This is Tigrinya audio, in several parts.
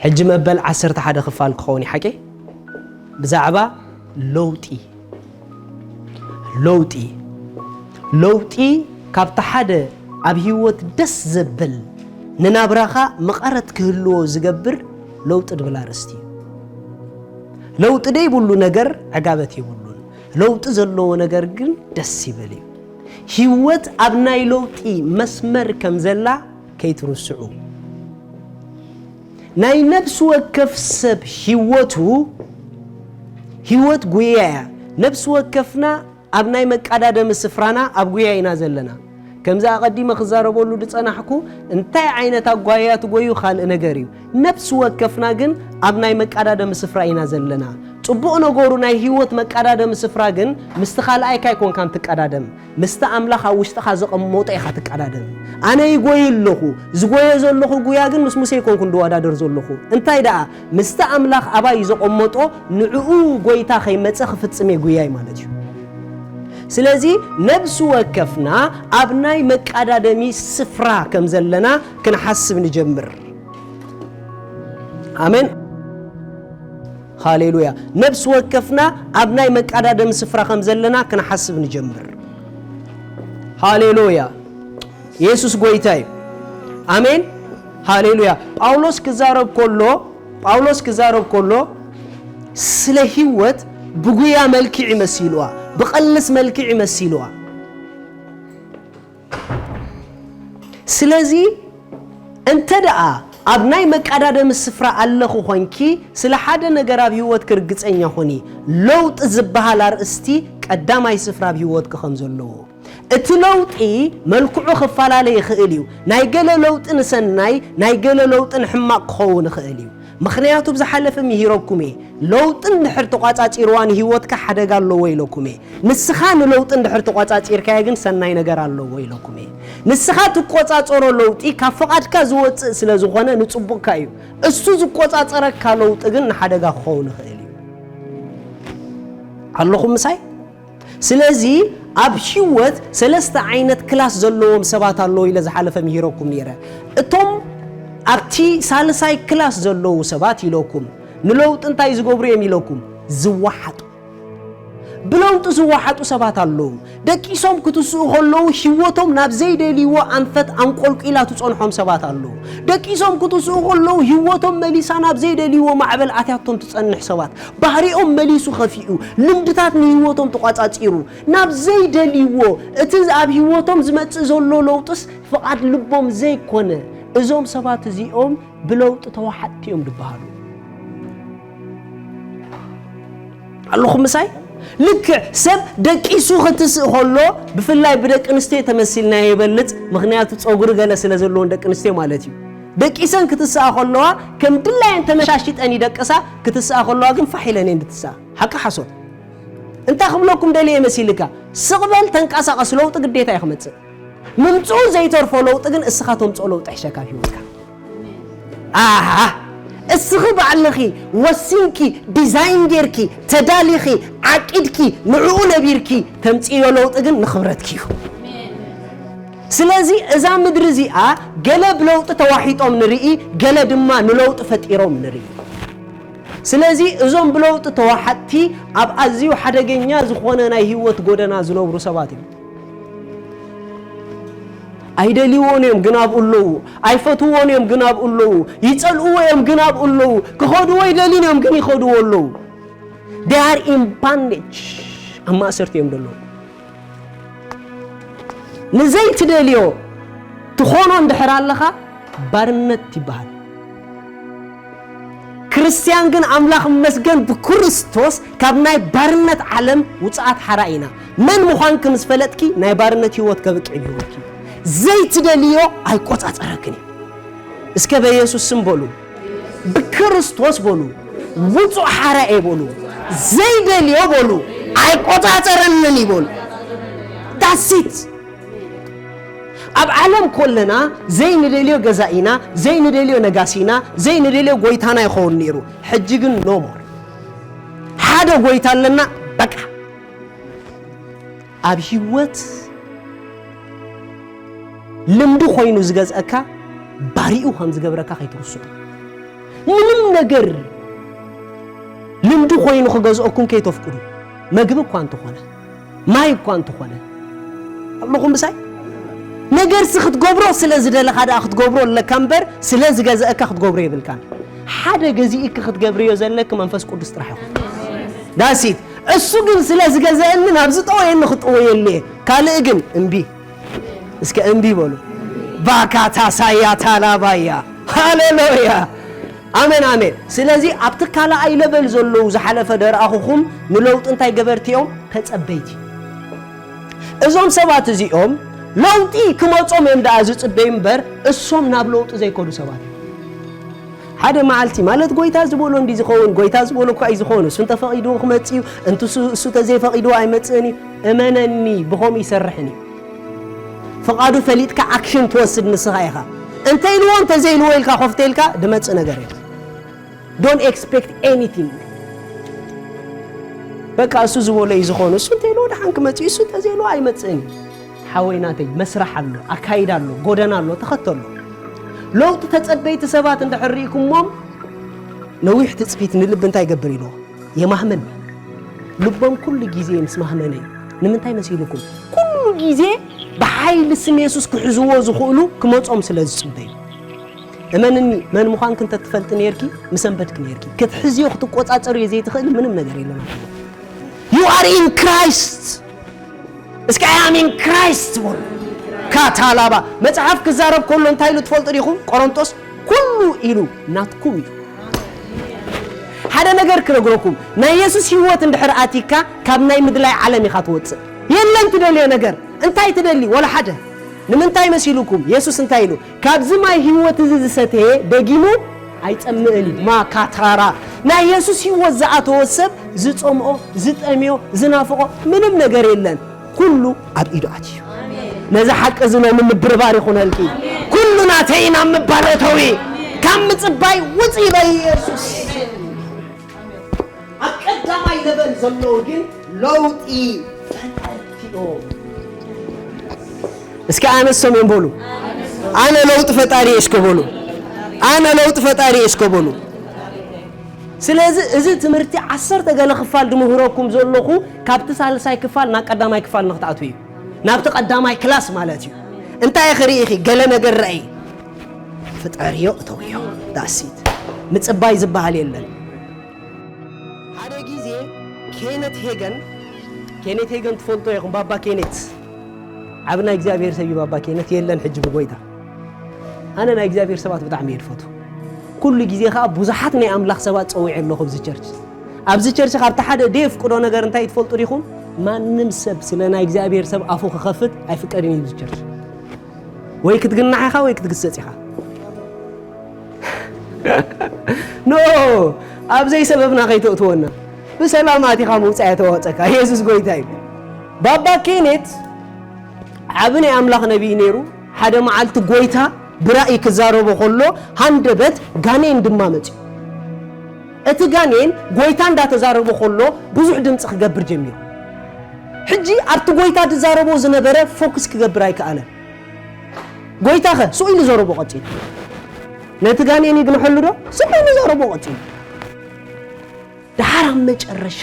ሕጂ መበል ዓሰርተ ሓደ ክፋል ክኸውን እዩ ሓቂ። ብዛዕባ ለውጢ ለውጢ ለውጢ ካብቲ ሓደ ኣብ ህይወት ደስ ዘብል ንናብራኻ መቐረት ክህልዎ ዝገብር ለውጢ ድብል ኣርእስቲ እዩ። ለውጢ ደይብሉ ነገር ዕጋበት የብሉን። ለውጢ ዘለዎ ነገር ግን ደስ ይብል እዩ። ህይወት ኣብ ናይ ለውጢ መስመር ከም ዘላ ከይትርስዑ። ናይ ነፍሲ ወከፍ ሰብ ህይወቱ ህይወት ጉያ እያ። ነፍሲ ወከፍና ኣብ ናይ መቃዳደሚ ስፍራና ኣብ ጉያ ኢና ዘለና። ከምዚ ኣቐዲመ ክዛረበሉ ዝጸናሕኩ እንታይ ዓይነት ኣጓያ ትጎዩ ካልእ ነገር እዩ። ነፍሲ ወከፍና ግን ኣብ ናይ መቃዳደሚ ስፍራ ኢና ዘለና። ጽቡቕ ነገሩ ናይ ህይወት መቃዳደሚ ስፍራ ግን ምስቲ ካልኣይካ ኣይኮንካን ትቃዳደም። ምስቲ ኣምላኽ ኣብ ውሽጥኻ ዘቐመጦ ኢኻ ትቃዳደም። ኣነ ይጎይ ኣለኹ፣ ዝጎየ ዘለኹ ጉያ ግን ምስ ሙሴ ኣይኮንኩን ድወዳደር ዘለኹ። እንታይ ደኣ ምስቲ ኣምላኽ ኣባይ ዘቐመጦ ንዕኡ ጎይታ ከይመጸ ክፍጽም እየ ጉያይ ማለት እዩ። ስለዚ ነብሲ ወከፍና ኣብ ናይ መቃዳደሚ ስፍራ ከም ዘለና ክንሓስብ ንጀምር። ኣሜን። ሃሌሉያ። ነብሲ ወከፍና ኣብ ናይ መቃዳደሚ ስፍራ ከም ዘለና ክንሓስብ ንጀምር። ሃሌሉያ። የሱስ ጎይታ እዩ። ኣሜን። ሃሌሉያ። ጳውሎስ ክዛረብ ከሎ ጳውሎስ ክዛረብ ከሎ ስለ ህይወት ብጉያ መልክዕ ይመሲልዋ፣ ብቐልስ መልክዕ ይመሲልዋ። ስለዚ እንተ ደኣ ኣብ ናይ መቃዳደሚ ስፍራ ኣለኹ ኾንኪ፣ ስለ ሓደ ነገር ኣብ ህይወት ክርግጸኛ ኹኒ። ለውጢ ዝበሃል ኣርእስቲ ቀዳማይ ስፍራ ኣብ ህይወትኪ ከም ዘለዎ። እቲ ለውጢ መልክዑ ክፈላለ ይኽእል እዩ። ናይ ገለ ለውጢ ንሰናይ፣ ናይ ገለ ለውጢ ንሕማቕ ክኸውን ይኽእል እዩ። ምኽንያቱ ብዝሓለፈ ምሂረኩም እየ። ለውጢ እንድሕር ተቋጻጺርዋ ንህይወትካ ሓደጋ ኣለዎ ኢለኩም እየ። ንስኻ ንለውጢ እንድሕር ተቋጻጺርካዮ ግን ሰናይ ነገር ኣለዎ ኢለኩም እየ። ንስኻ ትቆጻጸሮ ለውጢ ካብ ፍቓድካ ዝወጽእ ስለ ዝኾነ ንጽቡቕካ እዩ። እሱ ዝቆጻጸረካ ለውጢ ግን ንሓደጋ ክኸውን ይኽእል እዩ። ኣለኹም ምሳይ? ስለዚ ኣብ ህይወት ሰለስተ ዓይነት ክላስ ዘለዎም ሰባት ኣለዉ ኢለ ዝሓለፈ ምሂረኩም ነይረ። እቶም ኣብቲ ሳልሳይ ክላስ ዘለዉ ሰባት ኢለኩም ንለውጢ እንታይ ዝገብሩ እዮም ኢለኩም ዝወሓጡ። ብለውጢ ዝወሓጡ ሰባት ኣለዉ። ደቂሶም ክትስኡ ከለዉ ህይወቶም ናብ ዘይደልይዎ ኣንፈት ኣንቆልቂላ ትጸንሖም ሰባት ኣለዉ። ደቂሶም ክትስኡ ከለዉ ህይወቶም መሊሳ ናብ ዘይደልይዎ ማዕበል ኣትያቶም ትጸንሕ ሰባት፣ ባህሪኦም መሊሱ ከፊኡ፣ ልምድታት ንህይወቶም ተቋጻጺሩ፣ ናብ ዘይደልይዎ፣ እቲ ኣብ ህይወቶም ዝመጽእ ዘሎ ለውጥስ ፍቓድ ልቦም ዘይኮነ፣ እዞም ሰባት እዚኦም ብለውጢ ተዋሓጥቲ እዮም ዝበሃሉ። ኣለኹም ምሳይ? ልክዕ ሰብ ደቂሱ ክትስእ ከሎ፣ ብፍላይ ብደቂ ኣንስትዮ ተመሲልና ይበልጽ፣ ምኽንያቱ ጸጉሪ ገለ ስለ ዘለዎን ደቂ ኣንስትዮ ማለት እዩ። ደቂሰን ክትስኣ ከለዋ ከም ድላየን ተመሻሺጠን ይደቅሳ፣ ክትስኣ ከለዋ ግን ፋሕ ኢለን እየን ዝትስኣ። ሓቂ ሓሶት? እንታይ ክብለኩም ደልየ መሲልካ? ስቕ በል ተንቀሳቐስ፣ ለውጢ ግዴታ እዩ ክመጽእ። ምምጽኡ ዘይተርፎ ለውጢ ግን እስኻ ተምጽኦ ለውጢ ይሕሸካ ኣብ ህይወትካ። ኣሃ፣ እስኺ ባዕልኺ ወሲንኪ፣ ዲዛይን ጌርኪ፣ ተዳሊኺ፣ ዓቂድኪ፣ ንዕኡ ነቢርኪ ተምጽእዮ ለውጢ ግን ንኽብረትኪ እዩ። ስለዚ እዛ ምድሪ እዚኣ ገለ ብለውጢ ተዋሒጦም ንርኢ፣ ገለ ድማ ንለውጢ ፈጢሮም ንርኢ። ስለዚ እዞም ብለውጢ ተዋሓጥቲ ኣብ ኣዝዩ ሓደገኛ ዝኾነ ናይ ህይወት ጎደና ዝነብሩ ሰባት እዮም። ኣይደልይዎን እዮም ግን ኣብኡ ኣለዉ። ኣይፈትውዎን እዮም ግን ኣብኡ ኣለዉ። ይጸልእዎ እዮም ግን ኣብኡ ኣለዉ። ክኸድዎ ይደልዩን እዮም ግን ይኸድዎ ኣለዉ። They are in bondage። ኣብ ማእሰርቲ እዮም ዘለዉ። ንዘይትደልዮ ትኾኖ እንድሕር ኣለኻ ባርነት ይበሃል። ክርስትያን ግን ኣምላኽ ይመስገን ብክርስቶስ ካብ ናይ ባርነት ዓለም ውጽኣት ሓራ ኢና። መን ምዃንኪ ምስ ፈለጥኪ ናይ ባርነት ህይወት ከብቅዕ እዩ ህይወትኪ። ዘይትደልዮ ኣይቆጻጸረክን እዩ። እስከ በኢየሱስ ስም በሉ። ብክርስቶስ በሉ። ውጹእ ሓራ እየ በሉ። ዘይደልዮ በሉ። ኣይቆጻጸረንን እዩ በሉ። That's it። ኣብ ዓለም ኮለና ዘይንደልዮ ገዛኢና፣ ዘይንደልዮ ነጋሲና፣ ዘይንደልዮ ጎይታና ይኸውን ነይሩ። ሕጂ ግን no more። ሓደ ጎይታ ኣለና፣ በቃ። ኣብ ህይወት ልምዲ ኮይኑ ዝገዝአካ ባሪኡ ከም ዝገብረካ ከይትርስዑ። ምንም ነገር ልምዲ ኮይኑ ክገዝኦኩም ከይተፍቅዱ፣ መግቢ እኳ እንተኾነ፣ ማይ እኳ እንተኾነ፣ ኣለኹም ምሳይ? ነገርሲ ክትገብሮ ስለ ዝደለኻ ደኣ ክትገብሮ ኣለካ እምበር፣ ስለ ዝገዘአካ ክትገብሮ የብልካን። ሓደ ገዚእኪ ክትገብርዮ ዘለኪ መንፈስ ቅዱስ ጥራሕ ኢኹም። ዳሲት እሱ ግን ስለ ዝገዘአኒ ናብ ዝጠወየኒ ክጥወየሉ እየ። ካልእ ግን እምቢ። እስከ እምቢ በሉ። ባካታ ሳያ ታላባያ። ሃሌሉያ። ኣሜን፣ ኣሜን። ስለዚ ኣብቲ ካልኣይ ለቨል ዘለዉ ዝሓለፈ ደርኣኹኹም ንለውጢ እንታይ ገበርቲ እዮም? ተጸበይቲ። እዞም ሰባት እዚኦም ለውጢ ክመጾም እዮም ደኣ ዝጽበዩ እምበር እሶም ናብ ለውጢ ዘይከዱ ሰባት እዮም። ሓደ መዓልቲ ማለት ጎይታ ዝበሎ እንዲ ዝኸውን፣ ጎይታ ዝበሎ እኳ እዩ ዝኾኑ። እሱ እንተፈቒድዎ ክመጽእ እዩ፣ እንቱ እሱ፣ እሱ ተዘይፈቒድዎ ኣይመጽእን እዩ። እመነኒ፣ ብኸምኡ ይሰርሕን እዩ። ፍቓዱ ፈሊጥካ ኣክሽን ትወስድ ንስኻ ኢኻ። እንተ ኢልዎ እንተ ዘይልዎ ኢልካ ኮፍተ ኢልካ ድመጽእ ነገር እዩ። Don't expect anything። በቃ እሱ ዝበሎ እዩ ዝኾኑ። እሱ እንተ ኢልዎ ደሓን ክመጽእ እዩ፣ እሱ እንተ ዘይልዎ ኣይመጽእን እዩ። ሓወይ ናተይ መስራሕ ኣሎ፣ ኣካይዳ ኣሎ፣ ጎደና ኣሎ፣ ተኸተሎ። ለውጢ ተጸበይቲ ሰባት እንድሕር ርኢኩሞም ነዊሕ ትጽቢት ንልቢ እንታይ ይገብር ኢልዎ? የማህምን። ልቦም ኩሉ ግዜ ምስ ማህመነ እዩ። ንምንታይ መሲልኩም? ኩሉ ግዜ ብሓይሊ ስም የሱስ ክሕዝዎ ዝኽእሉ ክመጾም ስለ ዝጽበዩ። እመንኒ፣ መን ምዃንኪ እንተ ትፈልጢ ነይርኪ፣ ምሰንበድኪ ነይርኪ። ክትሕዝዮ ክትቆጻጸርዮ ዘይትኽእሊ ምንም ነገር የለን። You are in Christ። እስከ I am in Christ በሉ። ካታላባ መጽሓፍ ክዛረብ ከሎ እንታይ ኢሉ ትፈልጡ ዲኹም? ቆሮንቶስ ኩሉ ኢሉ ናትኩም እዩ። ሓደ ነገር ክነግረኩም፣ ናይ የሱስ ህይወት እንድሕር ኣቲካ ካብ ናይ ምድላይ ዓለም ኢኻ ትወጽእ። የለን ትደልዮ ነገር። እንታይ ትደሊ? ወላ ሓደ። ንምንታይ መሲልኩም? የሱስ እንታይ ኢሉ? ካብዚ ማይ ህይወት እዚ ዝሰተየ ደጊሙ ኣይጸምእን እዩ። ማካታራ ናይ የሱስ ህይወት ዝኣተወ ሰብ ዝጸምኦ፣ ዝጠምዮ፣ ዝናፍቖ ምንም ነገር የለን። ኩሉ ኣብ ኢዱ ኣትዩ። ነዚ ሓቂ እዚ ሎሚ ምብርባር ይኹነልኪ። ኩሉ ናተይ ናብ ምባል እተዊ። ካብ ምጽባይ ውጽኢ በይ የሱስ። ኣብ ቀዳማይ ለቨል ዘለዉ ግን ለውጢ ፈጠርቲ እዮም። እስኪ ኣነ እሶም እዮም በሉ። ኣነ ለውጢ ፈጣሪ እየ እስከ በሉ። ኣነ ለውጢ ፈጣሪ እየ እስከ በሉ። ስለዚ እዚ ትምህርቲ ዓሰርተ ገለ ክፋል ድምህረኩም ዘለኹ ካብቲ ሳልሳይ ክፋል ናብ ቀዳማይ ክፋል ንክትኣትዉ እዩ። ናብቲ ቀዳማይ ክላስ ማለት እዩ። እንታይ ኢኺ ርኢኺ? ገለ ነገር ረኣዪ። ፍጠርዮ እተውዮ። ዳሲት ምጽባይ ዝበሃል የለን። ሓደ ግዜ ኬነት ሄገን፣ ኬነት ሄገን ትፈልጦ ኢኹም፣ ባባ ኬነት። ዓቢ ናይ እግዚኣብሔር ሰብ እዩ ባባ ኬነት፣ የለን ሕጂ ብጎይታ። ኣነ ናይ እግዚኣብሔር ሰባት ብጣዕሚ እየ ዝፈቱ። ኩሉ ግዜ ኸኣ ብዙሓት ናይ ኣምላኽ ሰባት ጸዊዐ ኣለኹ ኣብዚ ቸርች። ኣብዚ ቸርች ካብቲ ሓደ ደየፍቅዶ ነገር እንታይ ትፈልጡ ዲኹም? ማንም ሰብ ስለ ናይ እግዚኣብሔር ሰብ ኣፉ ክኸፍት ኣይፍቀድን እዩ ኣብዚ ቸርች። ወይ ክትግናዕ ኢኻ ወይ ክትግሰጽ ኢኻ። ኖ፣ ኣብ ዘይሰበብና ከይተእትወና። ብሰላም ኣቲኻ ምውጻእ እየ ተዋጸካ። የሱስ ጎይታ እዩ። ባባ ኬኔት ዓቢ ናይ ኣምላኽ ነቢይ ነይሩ። ሓደ መዓልቲ ጎይታ ብራእይ ክዛረቦ ከሎ ሃንደበት ጋኔን ድማ መጽኡ። እቲ ጋኔን ጎይታ እንዳተዛረቦ ከሎ ብዙሕ ድምጺ ክገብር ጀሚሩ። ሕጂ ኣብቲ ጎይታ ዝዛረቦ ዝነበረ ፎክስ ክገብር ኣይከኣለን። ጎይታ ኸ ስቕ ኢሉ ዘረቦ ቀጺሉ። ነቲ ጋኔን ይግንሐሉ ዶ? ስቕ ኢሉ ዘረቦ ቀጺሉ። ደሓር ኣብ መጨረሻ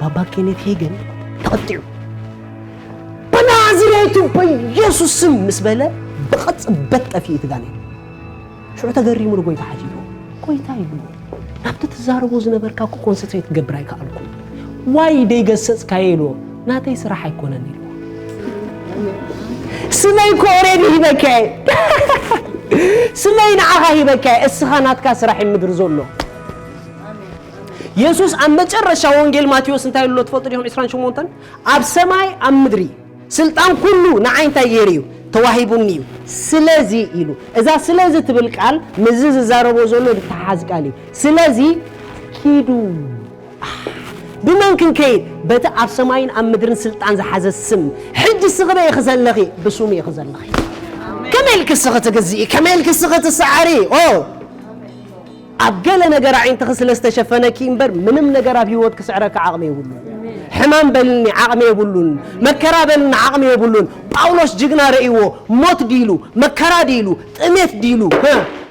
ባባ ኬኔት ሄገን ተቐጢዑ። "ብናዝሬቱ በኢየሱስ ስም" ምስ በለ ብቕጽበት ጠፊኡ እቲ ጋኔን። ሽዑ ተገሪሙ ንጎይታ ሓቲትዎ። "ጎይታ" ኢልዎ፣ "ናብቲ ትዛረቦ ዝነበርካ እኮ ኮንሰንትሬት ክገብር ኣይከኣልኩን። ዋይ ደይገሰጽካዮ?" ኢልዎ። "ናተይ ስራሕ ኣይኮነን" ኢልዎ። "ስመይ እኮ ኦሬዲ ሂበካ እየ። ስመይ ንዓኻ ሂበካ እየ። እስኻ ናትካ ስራሕ እዩ ምድሪ ዘሎ።" የሱስ ኣብ መጨረሻ ወንጌል ማቴዎስ እንታይ ኢልዎ ትፈልጡ ዲኹም? ዕስራን ሸሞንተን፣ "ኣብ ሰማይ ኣብ ምድሪ ስልጣን ኩሉ ንዓይ እንታይ ገይሩ እዩ? ተዋሂቡኒ እዩ። ስለዚ" ኢሉ። እዛ ስለዚ ትብል ቃል ምስዚ ዝዛረቦ ዘሎ ዝተሓዝ ቃል እዩ። ስለዚ ኪዱ። ብመን ክንከይድ? በቲ ኣብ ሰማይን ኣብ ምድርን ስልጣን ዝሓዘ ስም። ሕጂ ስኽበ ኢኺ ዘለኺ፣ ብስሙ ኢኺ ዘለኺ። ከመይ ኢልኪ ስኺ ትግዝኢ? ከመይ ኢልኪ ስኺ ትሰዓሪ? ኦ! ኣብ ገለ ነገር ኣዒንትኺ ስለ ዝተሸፈነኪ እምበር፣ ምንም ነገር ኣብ ህይወት ክስዕረካ ዓቕሚ የብሉን። ሕማም በልኒ፣ ዓቕሚ የብሉን። መከራ በልኒ፣ ዓቕሚ የብሉን። ጳውሎስ ጅግና ረእይዎ፣ ሞት ዲሉ፣ መከራ ዲሉ፣ ጥሜት ዲሉ፣ እ፣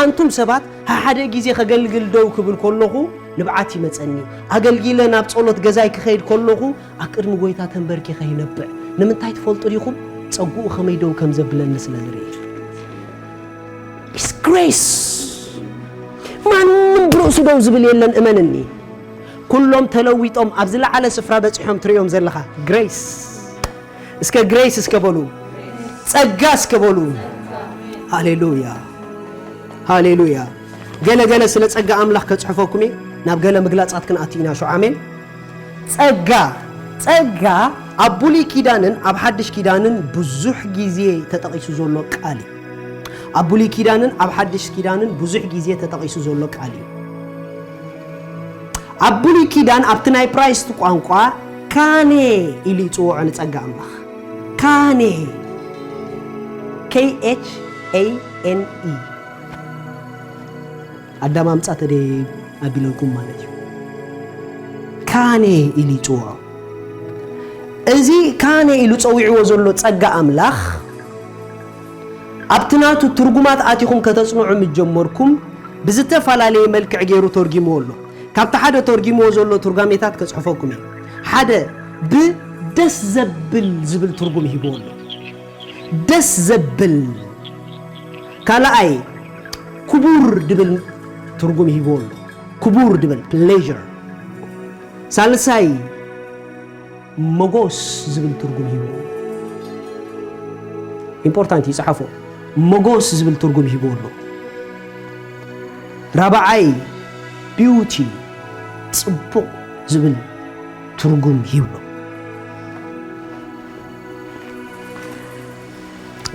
ኣንቱም ሰባት፣ ሓደ ግዜ ከገልግል ደው ክብል ከለኹ ንብዓት ይመጸኒ። ኣገልጊለ ናብ ጸሎት ገዛይ ክኸይድ ከለኹ ኣብ ቅድሚ ጎይታ ተንበርኪኸ ይነብዕ። ንምንታይ ትፈልጡ ዲኹም? ጸግኡ ከመይ ደው ከም ዘብለኒ ስለ ዝርኢ። It's grace። ማንም ብርእሱ ደው ዝብል የለን፣ እመንኒ። ኩሎም ተለዊጦም ኣብ ዝለዓለ ስፍራ በጺሖም ትርእዮም ዘለኻ። ግሬስ። እስከ ግሬስ እስከ በሉ። ጸጋ እስከ በሉ። ሃሌሉያ። ሃሌሉያ። ገለ ገለ ስለ ጸጋ ኣምላኽ ከጽሕፈኩም እየ። ናብ ገለ ምግላጻት ክንኣቱ ኢና። ሹ ኣሜን። ጸጋ፣ ጸጋ ኣብ ብሉይ ኪዳንን ኣብ ሓድሽ ኪዳንን ብዙሕ ግዜ ተጠቒሱ ዘሎ ቃል እዩ። ኣብ ብሉይ ኪዳንን ኣብ ሓድሽ ኪዳንን ብዙሕ ግዜ ተጠቒሱ ዘሎ ቃል እዩ። ኣብ ብሉይ ኪዳን ኣብቲ ናይ ፕራይስት ቋንቋ ካኔ ኢሉ ይጽውዖ ንጸጋ ኣምላኽ። ካኔ፣ K H A N E። ኣዳም ኣምጻ ተደ ኣቢለልኩም ማለት እዩ። ካኔ ኢሉ ይጽውዖ። እዚ ካኔ ኢሉ ጸዊዕዎ ዘሎ ጸጋ ኣምላኽ፣ ኣብቲ ናቱ ትርጉማት ኣቲኹም ከተጽንዑ ምስ ጀመርኩም፣ ብዝተፈላለየ መልክዕ ገይሩ ተርጊምዎ ኣሎ። ካብቲ ሓደ ተርጊምዎ ዘሎ ትርጓሜታት ከጽሕፈኩም እየ። ሓደ፣ ብደስ ዘብል ዝብል ትርጉም ሂብዎ ኣሎ። ደስ ዘብል። ካልኣይ፣ ክቡር ድብል ትርጉም ሂብዎ ኣሎ። ክቡር ድብል፣ ፕሌዥር። ሳልሳይ፣ መጎስ ዝብል ትርጉም ሂብዎ። ኢምፖርታንት እዩ፣ ጸሓፎ። መጎስ ዝብል ትርጉም ሂብዎ ኣሎ። ራብዓይ፣ ቢዩቲ፣ ጽቡቕ ዝብል ትርጉም ሂብዎ።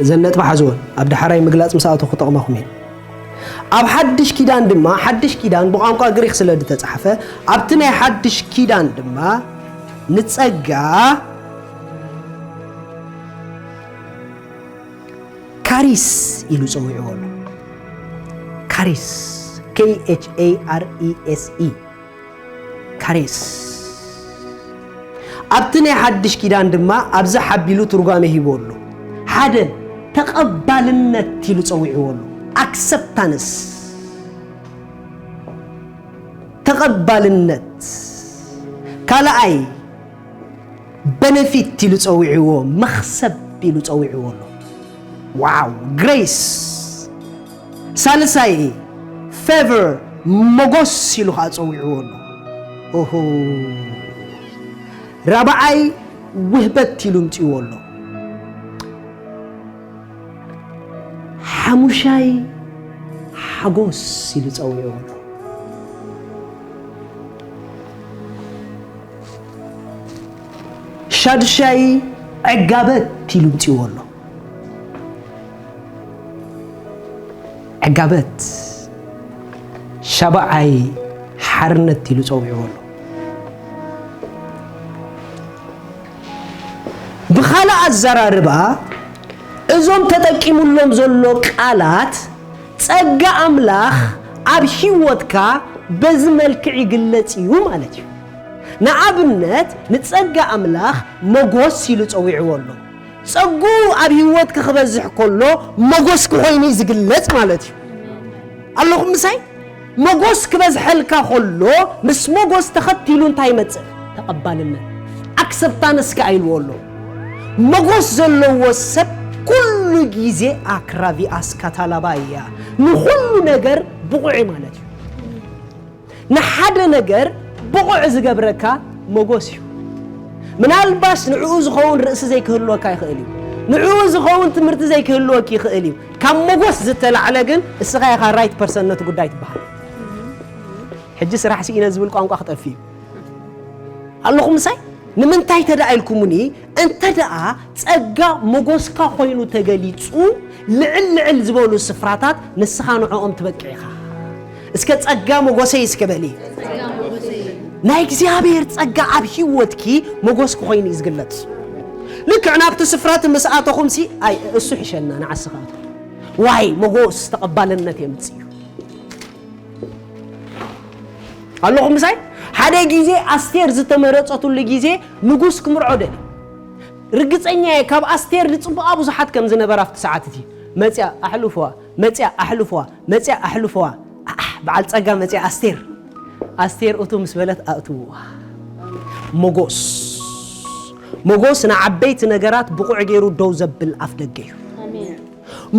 እዘን ነጥቢ ሓዝወን፣ ኣብ ዳሕራይ ምግላጽ ምስ ኣተኹ ክጠቕማኹም እየን። ኣብ ሓድሽ ኪዳን ድማ፣ ሓድሽ ኪዳን ብቋንቋ ግሪኽ ስለ ዝተጻሕፈ፣ ኣብቲ ናይ ሓድሽ ኪዳን ድማ ንጸጋ ካሪስ ኢሉ ጸዊዕዎ ኣሎ። ካሪስ፣ K H A R E S E፣ ካሪስ። ኣብቲ ናይ ሓድሽ ኪዳን ድማ ኣብዚ ሓቢሉ ትርጓሜ ሂቡ ኣሎ። ሓደ፣ ተቐባልነት ኢሉ ጸዊዕዎ ኣሎ። ኣክሰፕታንስ፣ ተቐባልነት። ካልኣይ፣ በነፊት ኢሉ ጸዊዕዎ፣ መኽሰብ ኢሉ ጸዊዕዎ ኣሎ። ዋው፣ ግሬስ። ሳልሳይ፣ ፌቨር፣ ሞጎስ ኢሉ ኸዓ ጸዊዕዎ ኣሎ። ኦሆ። ራብዓይ፣ ውህበት ኢሉ ምጽእዎ ኣሎ። ሓሙሻይ፣ ሓጎስ ኢሉ ጸዊዕዎ ኣሎ። ሻዱሻይ፣ ዕጋበት ኢሉ ምጽእዎ ኣሎ። ዕጋበት። ሻብዓይ፣ ሓርነት ኢሉ ጸዊዕዎ ኣሎ። ብኻልእ ኣዘራርባ፣ እዞም ተጠቂሙሎም ዘሎ ቃላት፣ ጸጋ ኣምላኽ ኣብ ህይወትካ በዚ መልክዕ ይግለጽ እዩ ማለት እዩ። ንኣብነት፣ ንጸጋ ኣምላኽ መጎስ ኢሉ ጸዊዕዎ ኣሎ። ጸጉ ኣብ ህይወትኪ ክበዝሕ ከሎ፣ መጎስኪ ኮይኑ እዩ ዝግለጽ ማለት እዩ። ኣለኹም ምሳይ? መጎስ ክበዝሐልካ ከሎ፣ ምስ መጎስ ተኸቲሉ እንታይ ይመጽእ? ተቐባልነት። ኣክሰፕታንስ ከኣ ኢልዎ ኣሎ። መጎስ ዘለዎ ሰብ ኩሉ ግዜ ኣክራቪ ኣስካታላባ እያ። ንኹሉ ነገር ብቑዕ ማለት እዩ። ንሓደ ነገር ብቑዕ ዝገብረካ መጎስ እዩ። ምናልባሽ ንዕኡ ዝኸውን ርእሲ ዘይክህልወካ ይኽእል እዩ። ንዕኡ ዝኸውን ትምህርቲ ዘይክህልወኪ ይኽእል እዩ። ካብ መጎስ ዝተላዕለ ግን እስኻ ኢኻ ራይት ፐርሰን ነቲ ጉዳይ ትበሃል። ሕጂ ስራሕ ስኢነ ዝብል ቋንቋ ክጠፍእ እዩ። ኣለኹም ምሳይ? ንምንታይ ተደኣ ኢልኩምኒ፣ እንተ ደኣ ጸጋ መጎስካ ኮይኑ ተገሊጹ፣ ልዕል ልዕል ዝበሉ ስፍራታት ንስኻ ንዕኦም ትበቅዕ ኢኻ። እስከ ጸጋ መጎሰይ እስከ በሊ። ናይ እግዚኣብሔር ጸጋ ኣብ ህይወትኪ መጎስኪ ኮይኑ እዩ ዝግለጽ። ልክዕ ናብቲ ስፍራቲ ምስ ኣተኹምሲ፣ ኣይ፣ እሱ ይሕሸና፣ ንዓስኻ ኣቶ። ዋይ፣ መጎስ ተቐባልነት የምጽእ እዩ። ኣለኹም ምሳይ? ሓደ ግዜ ኣስቴር ዝተመረጸትሉ ግዜ ንጉስ ክምርዖ ደልዩ። ርግጸኛ እየ፣ ካብ ኣስቴር ዝጽቡቓ ብዙሓት ከም ዝነበራ ኣብቲ ሰዓት እቲ። መጽያ ኣሕልፍዋ፣ መጽያ ኣሕልፍዋ፣ መጽያ ኣሕልፍዋ። ኣሕ፣ በዓል ጸጋ መጽያ ኣስቴር። ኣስቴር እቱ ምስ በለት ኣእትውዋ። ሞጎስ። ሞጎስ ንዓበይቲ ነገራት ብቑዕ ገይሩ ደው ዘብል ኣፍ ደገ እዩ።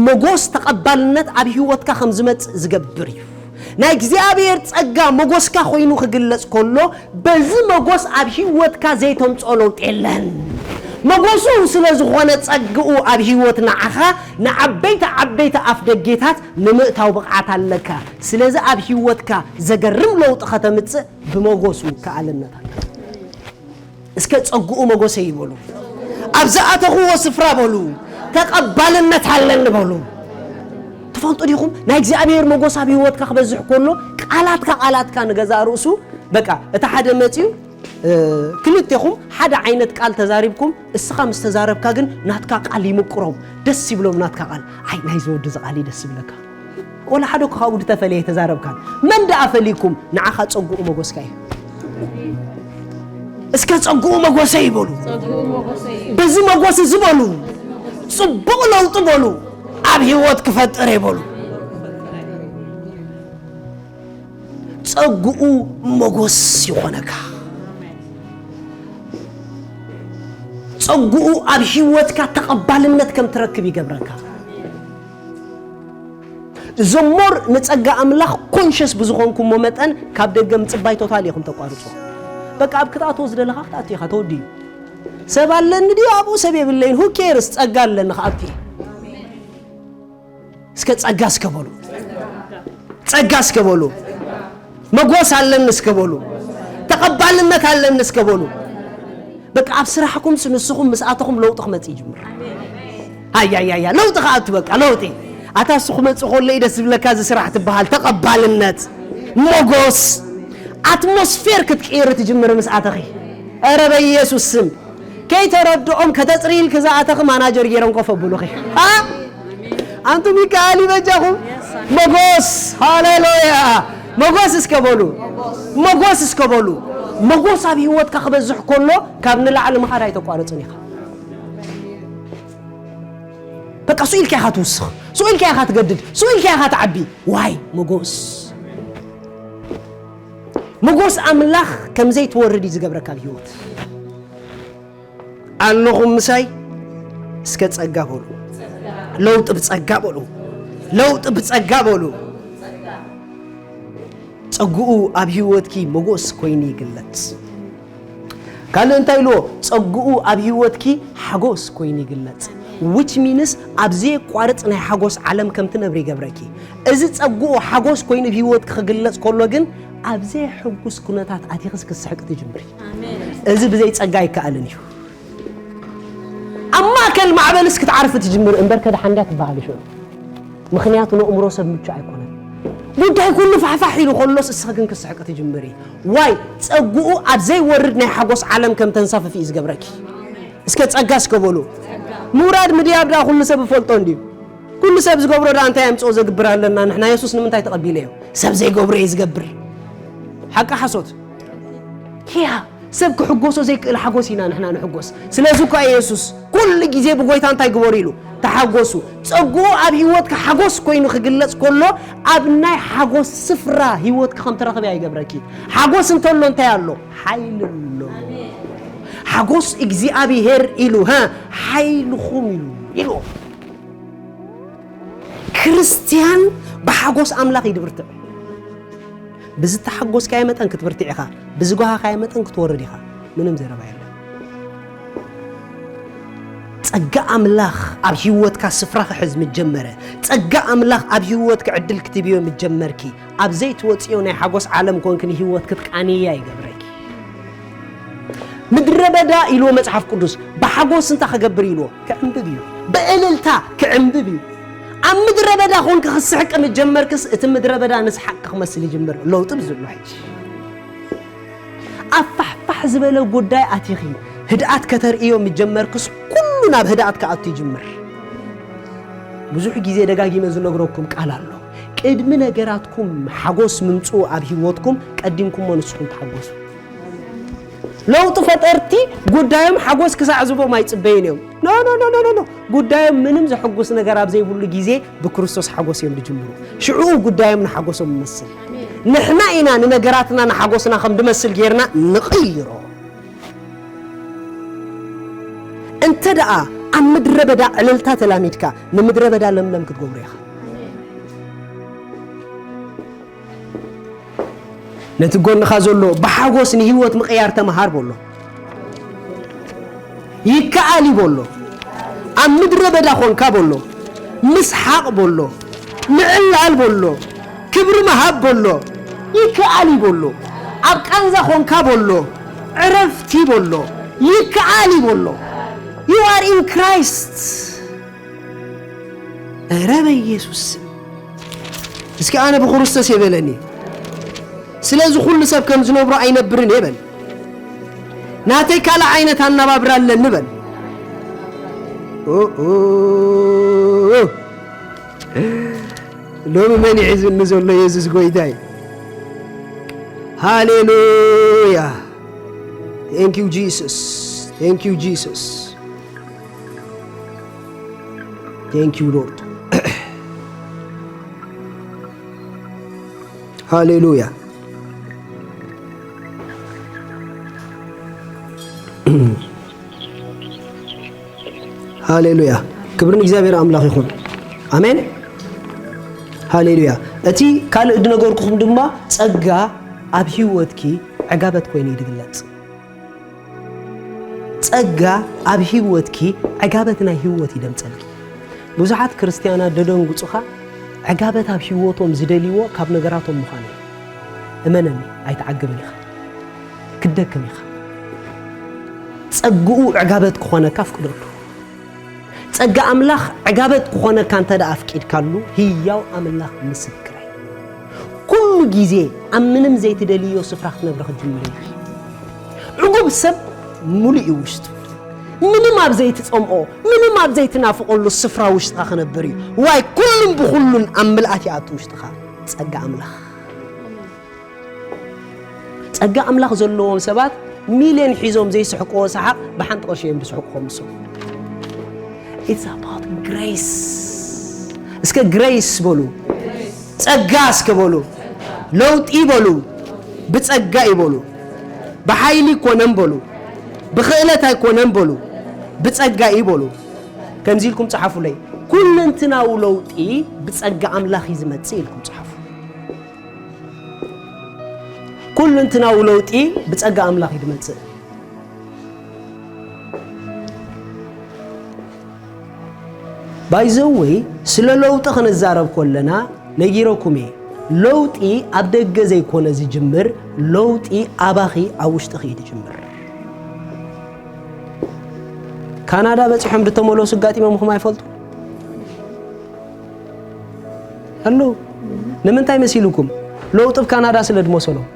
ሞጎስ ተቐባልነት ኣብ ህይወትካ ከም ዝመጽእ ዝገብር እዩ። ናይ እግዚኣብሔር ጸጋ ሞጎስካ ኮይኑ ክግለጽ ከሎ፣ በዚ ሞጎስ ኣብ ህይወትካ ዘይተምጽኦ ለውጢ የለን። ሞጎሱ ስለ ዝኾነ ጸግኡ ኣብ ህይወት ንዓኻ ንዓበይቲ ዓበይቲ ኣፍ ደጌታት ንምእታው ብቕዓት ኣለካ። ስለዚ ኣብ ህይወትካ ዘገርም ለውጢ ከተምጽእ ብሞጎሱ ከኣልነት ኣለካ። እስከ ጸግኡ ሞጎሰይ ይበሉ። ኣብ ዝኣተኽዎ ስፍራ በሉ፣ ተቐባልነት ኣለኒ በሉ። ትፈልጡ ዲኹም? ናይ እግዚኣብሔር ሞጎስ ኣብ ህይወትካ ክበዝሕ ከሎ ቃላትካ፣ ቃላትካ ንገዛእ ርእሱ በቃ እቲ ሓደ መጺኡ፣ እ፣ ክልቴኹም ሓደ ዓይነት ቃል ተዛሪብኩም፣ እስኻ ምስ ተዛረብካ ግን ናትካ ቃል ይምቅሮም፣ ደስ ይብሎም ናትካ ቃል። ኣይ ናይዚ ወዲ እዚ ቃል እዩ ደስ ይብለካ። ወላ ሓደ እኮ ካብኡ ዝተፈለየ ተዛረብካን። መን ደኣ ፈሊኩም? ንዓኻ ጸጉኡ መጎስካ እዩ። እስከ ጸጉኡ መጎሰ ይበሉ። ጸጉኡ መጎሰ እዩ። በዚ መጎስ እዚ በሉ። ጽቡቕ ለውጢ በሉ። ኣብ ህይወት ክፈጥር ይበሉ። ጸጉኡ መጎስ ይኾነካ። ጸጉኡ ኣብ ህይወትካ ተቐባልነት ከም ትረክብ ይገብረካ። ዘሞር ንጸጋ ኣምላኽ ኮንሸስ ብዝኾንኩሞ መጠን ካብ ደገ ምጽባይ ቶታል ኢኹም ተቋርጾ። በቃ ኣብ ክትኣትዎ ዝደለኻ ክትኣትዎ ኢኻ፣ ተወዲኡ። ሰብ ኣለኒ ድዩ ኣብኡ ሰብ የብለይን፣ who cares፣ ጸጋ ኣለኒ ክኣቱ። እስከ ጸጋ እስከ በሉ። ጸጋ እስከ በሉ። መጎስ ኣለኒ እስከ በሉ። ተቐባልነት ኣለኒ እስከ በሉ። በቃ ኣብ ስራሕኩም ንስኹም ምስ ኣተኹም ለውጢ ክመጽእ ይጅምር። ኣያያያ ለውጢ ከኣቱ በቃ ለውጢ። ኣታ እሱ ክመጽእ ከሎ እዩ ደስ ዝብለካ እዚ ስራሕ ትበሃል። ተቐባልነት፣ መጎስ፣ ኣትሞስፌር ክትቅይር ትጅምር ምስ ኣተኺ። ኧረ በኢየሱስ ስም። ከይተረድኦም ከተጽሪ ኢልኪ ዝኣተኺ ማናጀር ገይሮም ኮፍ ኣብሉኺ። ኣ? ኣንቱም ይከኣል እዩ በጃኹም። መጎስ፣ ሃሌሉያ። መጎስ እስከ በሉ። መጎስ እስከ በሉ። መጎስ ኣብ ህይወትካ ክበዝሕ ከሎ ካብ ንላዕሊ ምኻድ ኣይተቋርጽን ኢኻ። በቃ ስኡ ኢልካ ኢኻ ትውስኽ። ስኡ ኢልካ ኢኻ ትገድድ። ስኡ ኢልካ ኢኻ ትዓቢ። ዋይ መጎስ። መጎስ ኣምላኽ ከም ዘይትወርድ እዩ ዝገብረካ ኣብ ህይወት። ኣለኹም ምሳይ? እስከ ጸጋ በሉ። ለውጢ ብጸጋ በሉ። ለውጢ ብጸጋ በሉ። ጸግኡ ኣብ ህይወትኪ መጎስ ኮይኑ ይግለጽ። ካልእ እንታይ ኢልዎ? ጸግኡ ኣብ ህይወትኪ ሓጎስ ኮይኑ ይግለጽ። Which means ኣብ ዘየቋርጽ ናይ ሓጎስ ዓለም ከም ትነብሪ ይገብረኪ። እዚ ጸግኡ ሓጎስ ኮይኑ ኣብ ህይወትኪ ክግለጽ ከሎ ግን ኣብ ዘየሐጉስ ኩነታት ኣቲኽስ ክትስሕቂ ትጅምሪ። ኣሜን። እዚ ብዘይ ጸጋ ኣይከኣልን እዩ። ኣብ ማእከል ማዕበልስ ክትዓርፊ ትጅምሪ እምበር ከድሓን ድያ ትበሃሊ ሽዑ። ምኽንያቱ ነእምሮ ሰብ ምቹእ ኣይኮነን። ጉዳይ ኩሉ ፋሕፋሕ ኢሉ ከሎስ እስኺ ግን ክትስሕቂ ትጅምሪ። ዋይ ጸግኡ ኣብ ዘይወርድ ናይ ሓጎስ ዓለም ከም ተንሳፍፊ እዩ ዝገብረኪ። እስከ ጸጋ እስከ በሉ። ምውራድ ምድያብ ደኣ ኩሉ ሰብ ይፈልጦ እንድዩ። ኩሉ ሰብ ዝገብሮ ደኣ እንታይ ኣምጽኦ ዘግብር ኣለና ንሕና? የሱስ ንምንታይ ተቐቢለዮ? ሰብ ዘይገብሮ እዩ ዝገብር። ሓቂ ሓሶት? ኪያ ሰብ ክሕጎሶ ዘይክእል ሓጎስ ኢና ንሕና ንሕጎስ። ስለዚ እኳ የሱስ ኩሉ ግዜ ብጎይታ እንታይ ግበሩ ኢሉ? ተሓጎሱ። ጸግኡ ኣብ ህይወትካ ሓጎስ ኮይኑ ክግለጽ ከሎ ኣብ ናይ ሓጎስ ስፍራ ህይወትካ ከም ትረኽብ እያ ይገብረኪ። ሓጎስ እንተሎ እንታይ ኣሎ? ሓይሊ ኣሎ። ሓጎስ እግዚኣብሔር ኢሉ፣ ሃ፣ ሓይልኹም ኢሉ፣ ኢሉ። ክርስትያን ብሓጎስ ኣምላኽ እዩ ድብርትዕ። ብዝተሓጎስካዮ መጠን ክትብርትዕ ኢኻ፣ ብዝጓሃኻዮ መጠን ክትወርድ ኢኻ። ምንም ዘረባ የለን። ጸጋ ኣምላኽ ኣብ ህይወትካ ስፍራ ክሕዝ ምስ ጀመረ፣ ጸጋ ኣምላኽ ኣብ ህይወትኪ ዕድል ክትህብዮ ምስ ጀመርኪ፣ ኣብ ዘይትወጽዮ ናይ ሓጎስ ዓለም ኮንኪ ንህይወት ክትቃንያ ይገብረኪ። ምድረ በዳ ኢልዎ መጽሓፍ ቅዱስ፣ ብሓጎስ እንታይ ክገብር ኢልዎ? ክዕምብብ እዩ። ብእልልታ ክዕምብብ እዩ። ኣብ ምድረ በዳ ኮንኪ ክትስሕቂ ምስ ጀመርክስ፣ እቲ ምድረ በዳ ንስሓቅ ክመስል ይጅምር። ለውጢ ብዝሎ ሕጂ። ኣብ ፋሕፋሕ ዝበለ ጉዳይ ኣቲኺ፣ ህድኣት ከተርእዮ ምስ ጀመርክስ፣ ኩሉ ናብ ህድኣት ክኣቱ ይጅምር። ብዙሕ ግዜ ደጋጊመ ዝነግረኩም ቃል ኣሎ። ቅድሚ ነገራትኩም ሓጎስ ምምጽኡ ኣብ ህይወትኩም ቀዲምኩሞ ንስኹም ተሓጎሱ። ለውጢ ፈጠርቲ ጉዳዮም ሓጎስ ክሳዕ ዝቦም ኣይጽበዩን እዮም። ኖ ኖ ኖ ኖ ኖ ጉዳዮም ምንም ዘሐጉስ ነገር ኣብ ዘይብሉ ግዜ ብክርስቶስ ሓጎስ እዮም ዝጅምሩ። ሽዑ ጉዳዮም ንሓጎሶም ይመስል። ንሕና ኢና ንነገራትና ንሓጎስና ከም ድመስል ጌርና ንቕይሮ። እንተ ደኣ ኣብ ምድረ በዳ ዕልልታ ተላሚድካ ንምድረ በዳ ለምለም ክትገብሮ ኢኻ። ነቲ ጎንኻ ዘሎ ብሓጎስ ንህይወት ምቕያር ተምሃር በሎ። ይከኣል እዩ በሎ። ኣብ ምድረ በዳ ኾንካ በሎ። ምስሓቕ በሎ። ምዕላል በሎ። ክብሪ ምሃብ በሎ። ይከኣል እዩ በሎ። ኣብ ቃንዛ ኾንካ በሎ። ዕረፍቲ በሎ። ይከኣል እዩ በሎ። You are in Christ። ኧረ በኢየሱስ ስም። እስኪ ኣነ ብክርስቶስ የበለኒ። ስለዚ ኩሉ ሰብ ከም ዝነብሮ ኣይነብርን የበል። ናተይ ካልእ ዓይነት ኣነባብራ ኣለኒ በል። ኦ፣ ኦ፣ ኦ። ሎሚ መን ይሕዝኒ ዘሎ የሱስ ጎይታይ። ሃሌሉያ። Thank you Jesus. Thank you Jesus. Thank you Lord. ሃሌሉያ። ሃሌሉያ። ክብሪ ንእግዚኣብሔር ኣምላኽ ይኹን። ኣሜን። ሃሌሉያ። እቲ ካልእ ድነገርኩኹም ድማ ጸጋ ኣብ ህይወትኪ ዕጋበት ኮይኑ እዩ ድግለጽ። ጸጋ ኣብ ህይወትኪ ዕጋበት ናይ ህይወት ይደምጸልኪ። ብዙሓት ክርስትያናት ደደንግጹኻ ዕጋበት ኣብ ህይወቶም ዝደልይዎ ካብ ነገራቶም ምዃኑ እዩ። እመነኒ ኣይትዓግብን ኢኻ። ክትደክም ኢኻ። ጸግኡ ዕጋበት ክኾነካ ኣፍቅደሉ። ጸጋ ኣምላኽ ዕጋበት ክኾነካ እንተ ደኣ ኣፍቂድካሉ ህያው ኣምላኽ ምስክረይ። ኩሉ ግዜ ኣብ ምንም ዘይትደልዮ ስፍራ ክትነብሪ ክትጅምሪ ኢኺ። ዕጉብ ሰብ ሙሉእ እዩ ውሽጡ። ምንም ኣብ ዘይትጸምኦ፣ ምንም ኣብ ዘይትናፍቐሉ ስፍራ ውሽጥኻ ክነብር እዩ። ዋይ ኩሉን ብኹሉን ኣብ ምልኣት ይኣቱ ውሽጥኻ ጸጋ ኣምላኽ። ጸጋ ኣምላኽ ዘለዎም ሰባት ሚልዮን ሒዞም ዘይስሕቅዎ ሰሓቕ ብሓንቲ ቅርሺ እዮም ዝስሕቁ ከም ንሶም። It's about grace። እስከ ግሬስ በሉ። ጸጋ እስከ በሉ። ለውጢ በሉ። ብጸጋ እዩ በሉ። ብሓይሊ ኣይኮነን በሉ። ብኽእለት ኣይኮነን በሉ። ብጸጋ እዩ በሉ። ከምዚ ኢልኩም ጸሓፉለይ። ኩለንትናዊ ለውጢ ብጸጋ ኣምላኽ እዩ ዝመጽእ ኢልኩም ጸሓፉ። ኩለንትናዊ ለውጢ ብጸጋ ኣምላኽ እዩ ዝመጽእ። ባይዘወይ ስለ ለውጢ ክንዛረብ ከለና ነጊረኩም እየ። ለውጢ ኣብ ደገ ዘይኮነ ዝጅምር፣ ለውጢ ኣባኺ ኣብ ውሽጥኺ እዩ ዝጅምር። ካናዳ በጺሖም ዝተመለሱ ኣጋጢሞምኹም ኣይፈልጡ? ኣለዉ። ንምንታይ መሲልኩም? ለውጢ ኣብ ካናዳ ስለ ድመሰሎም።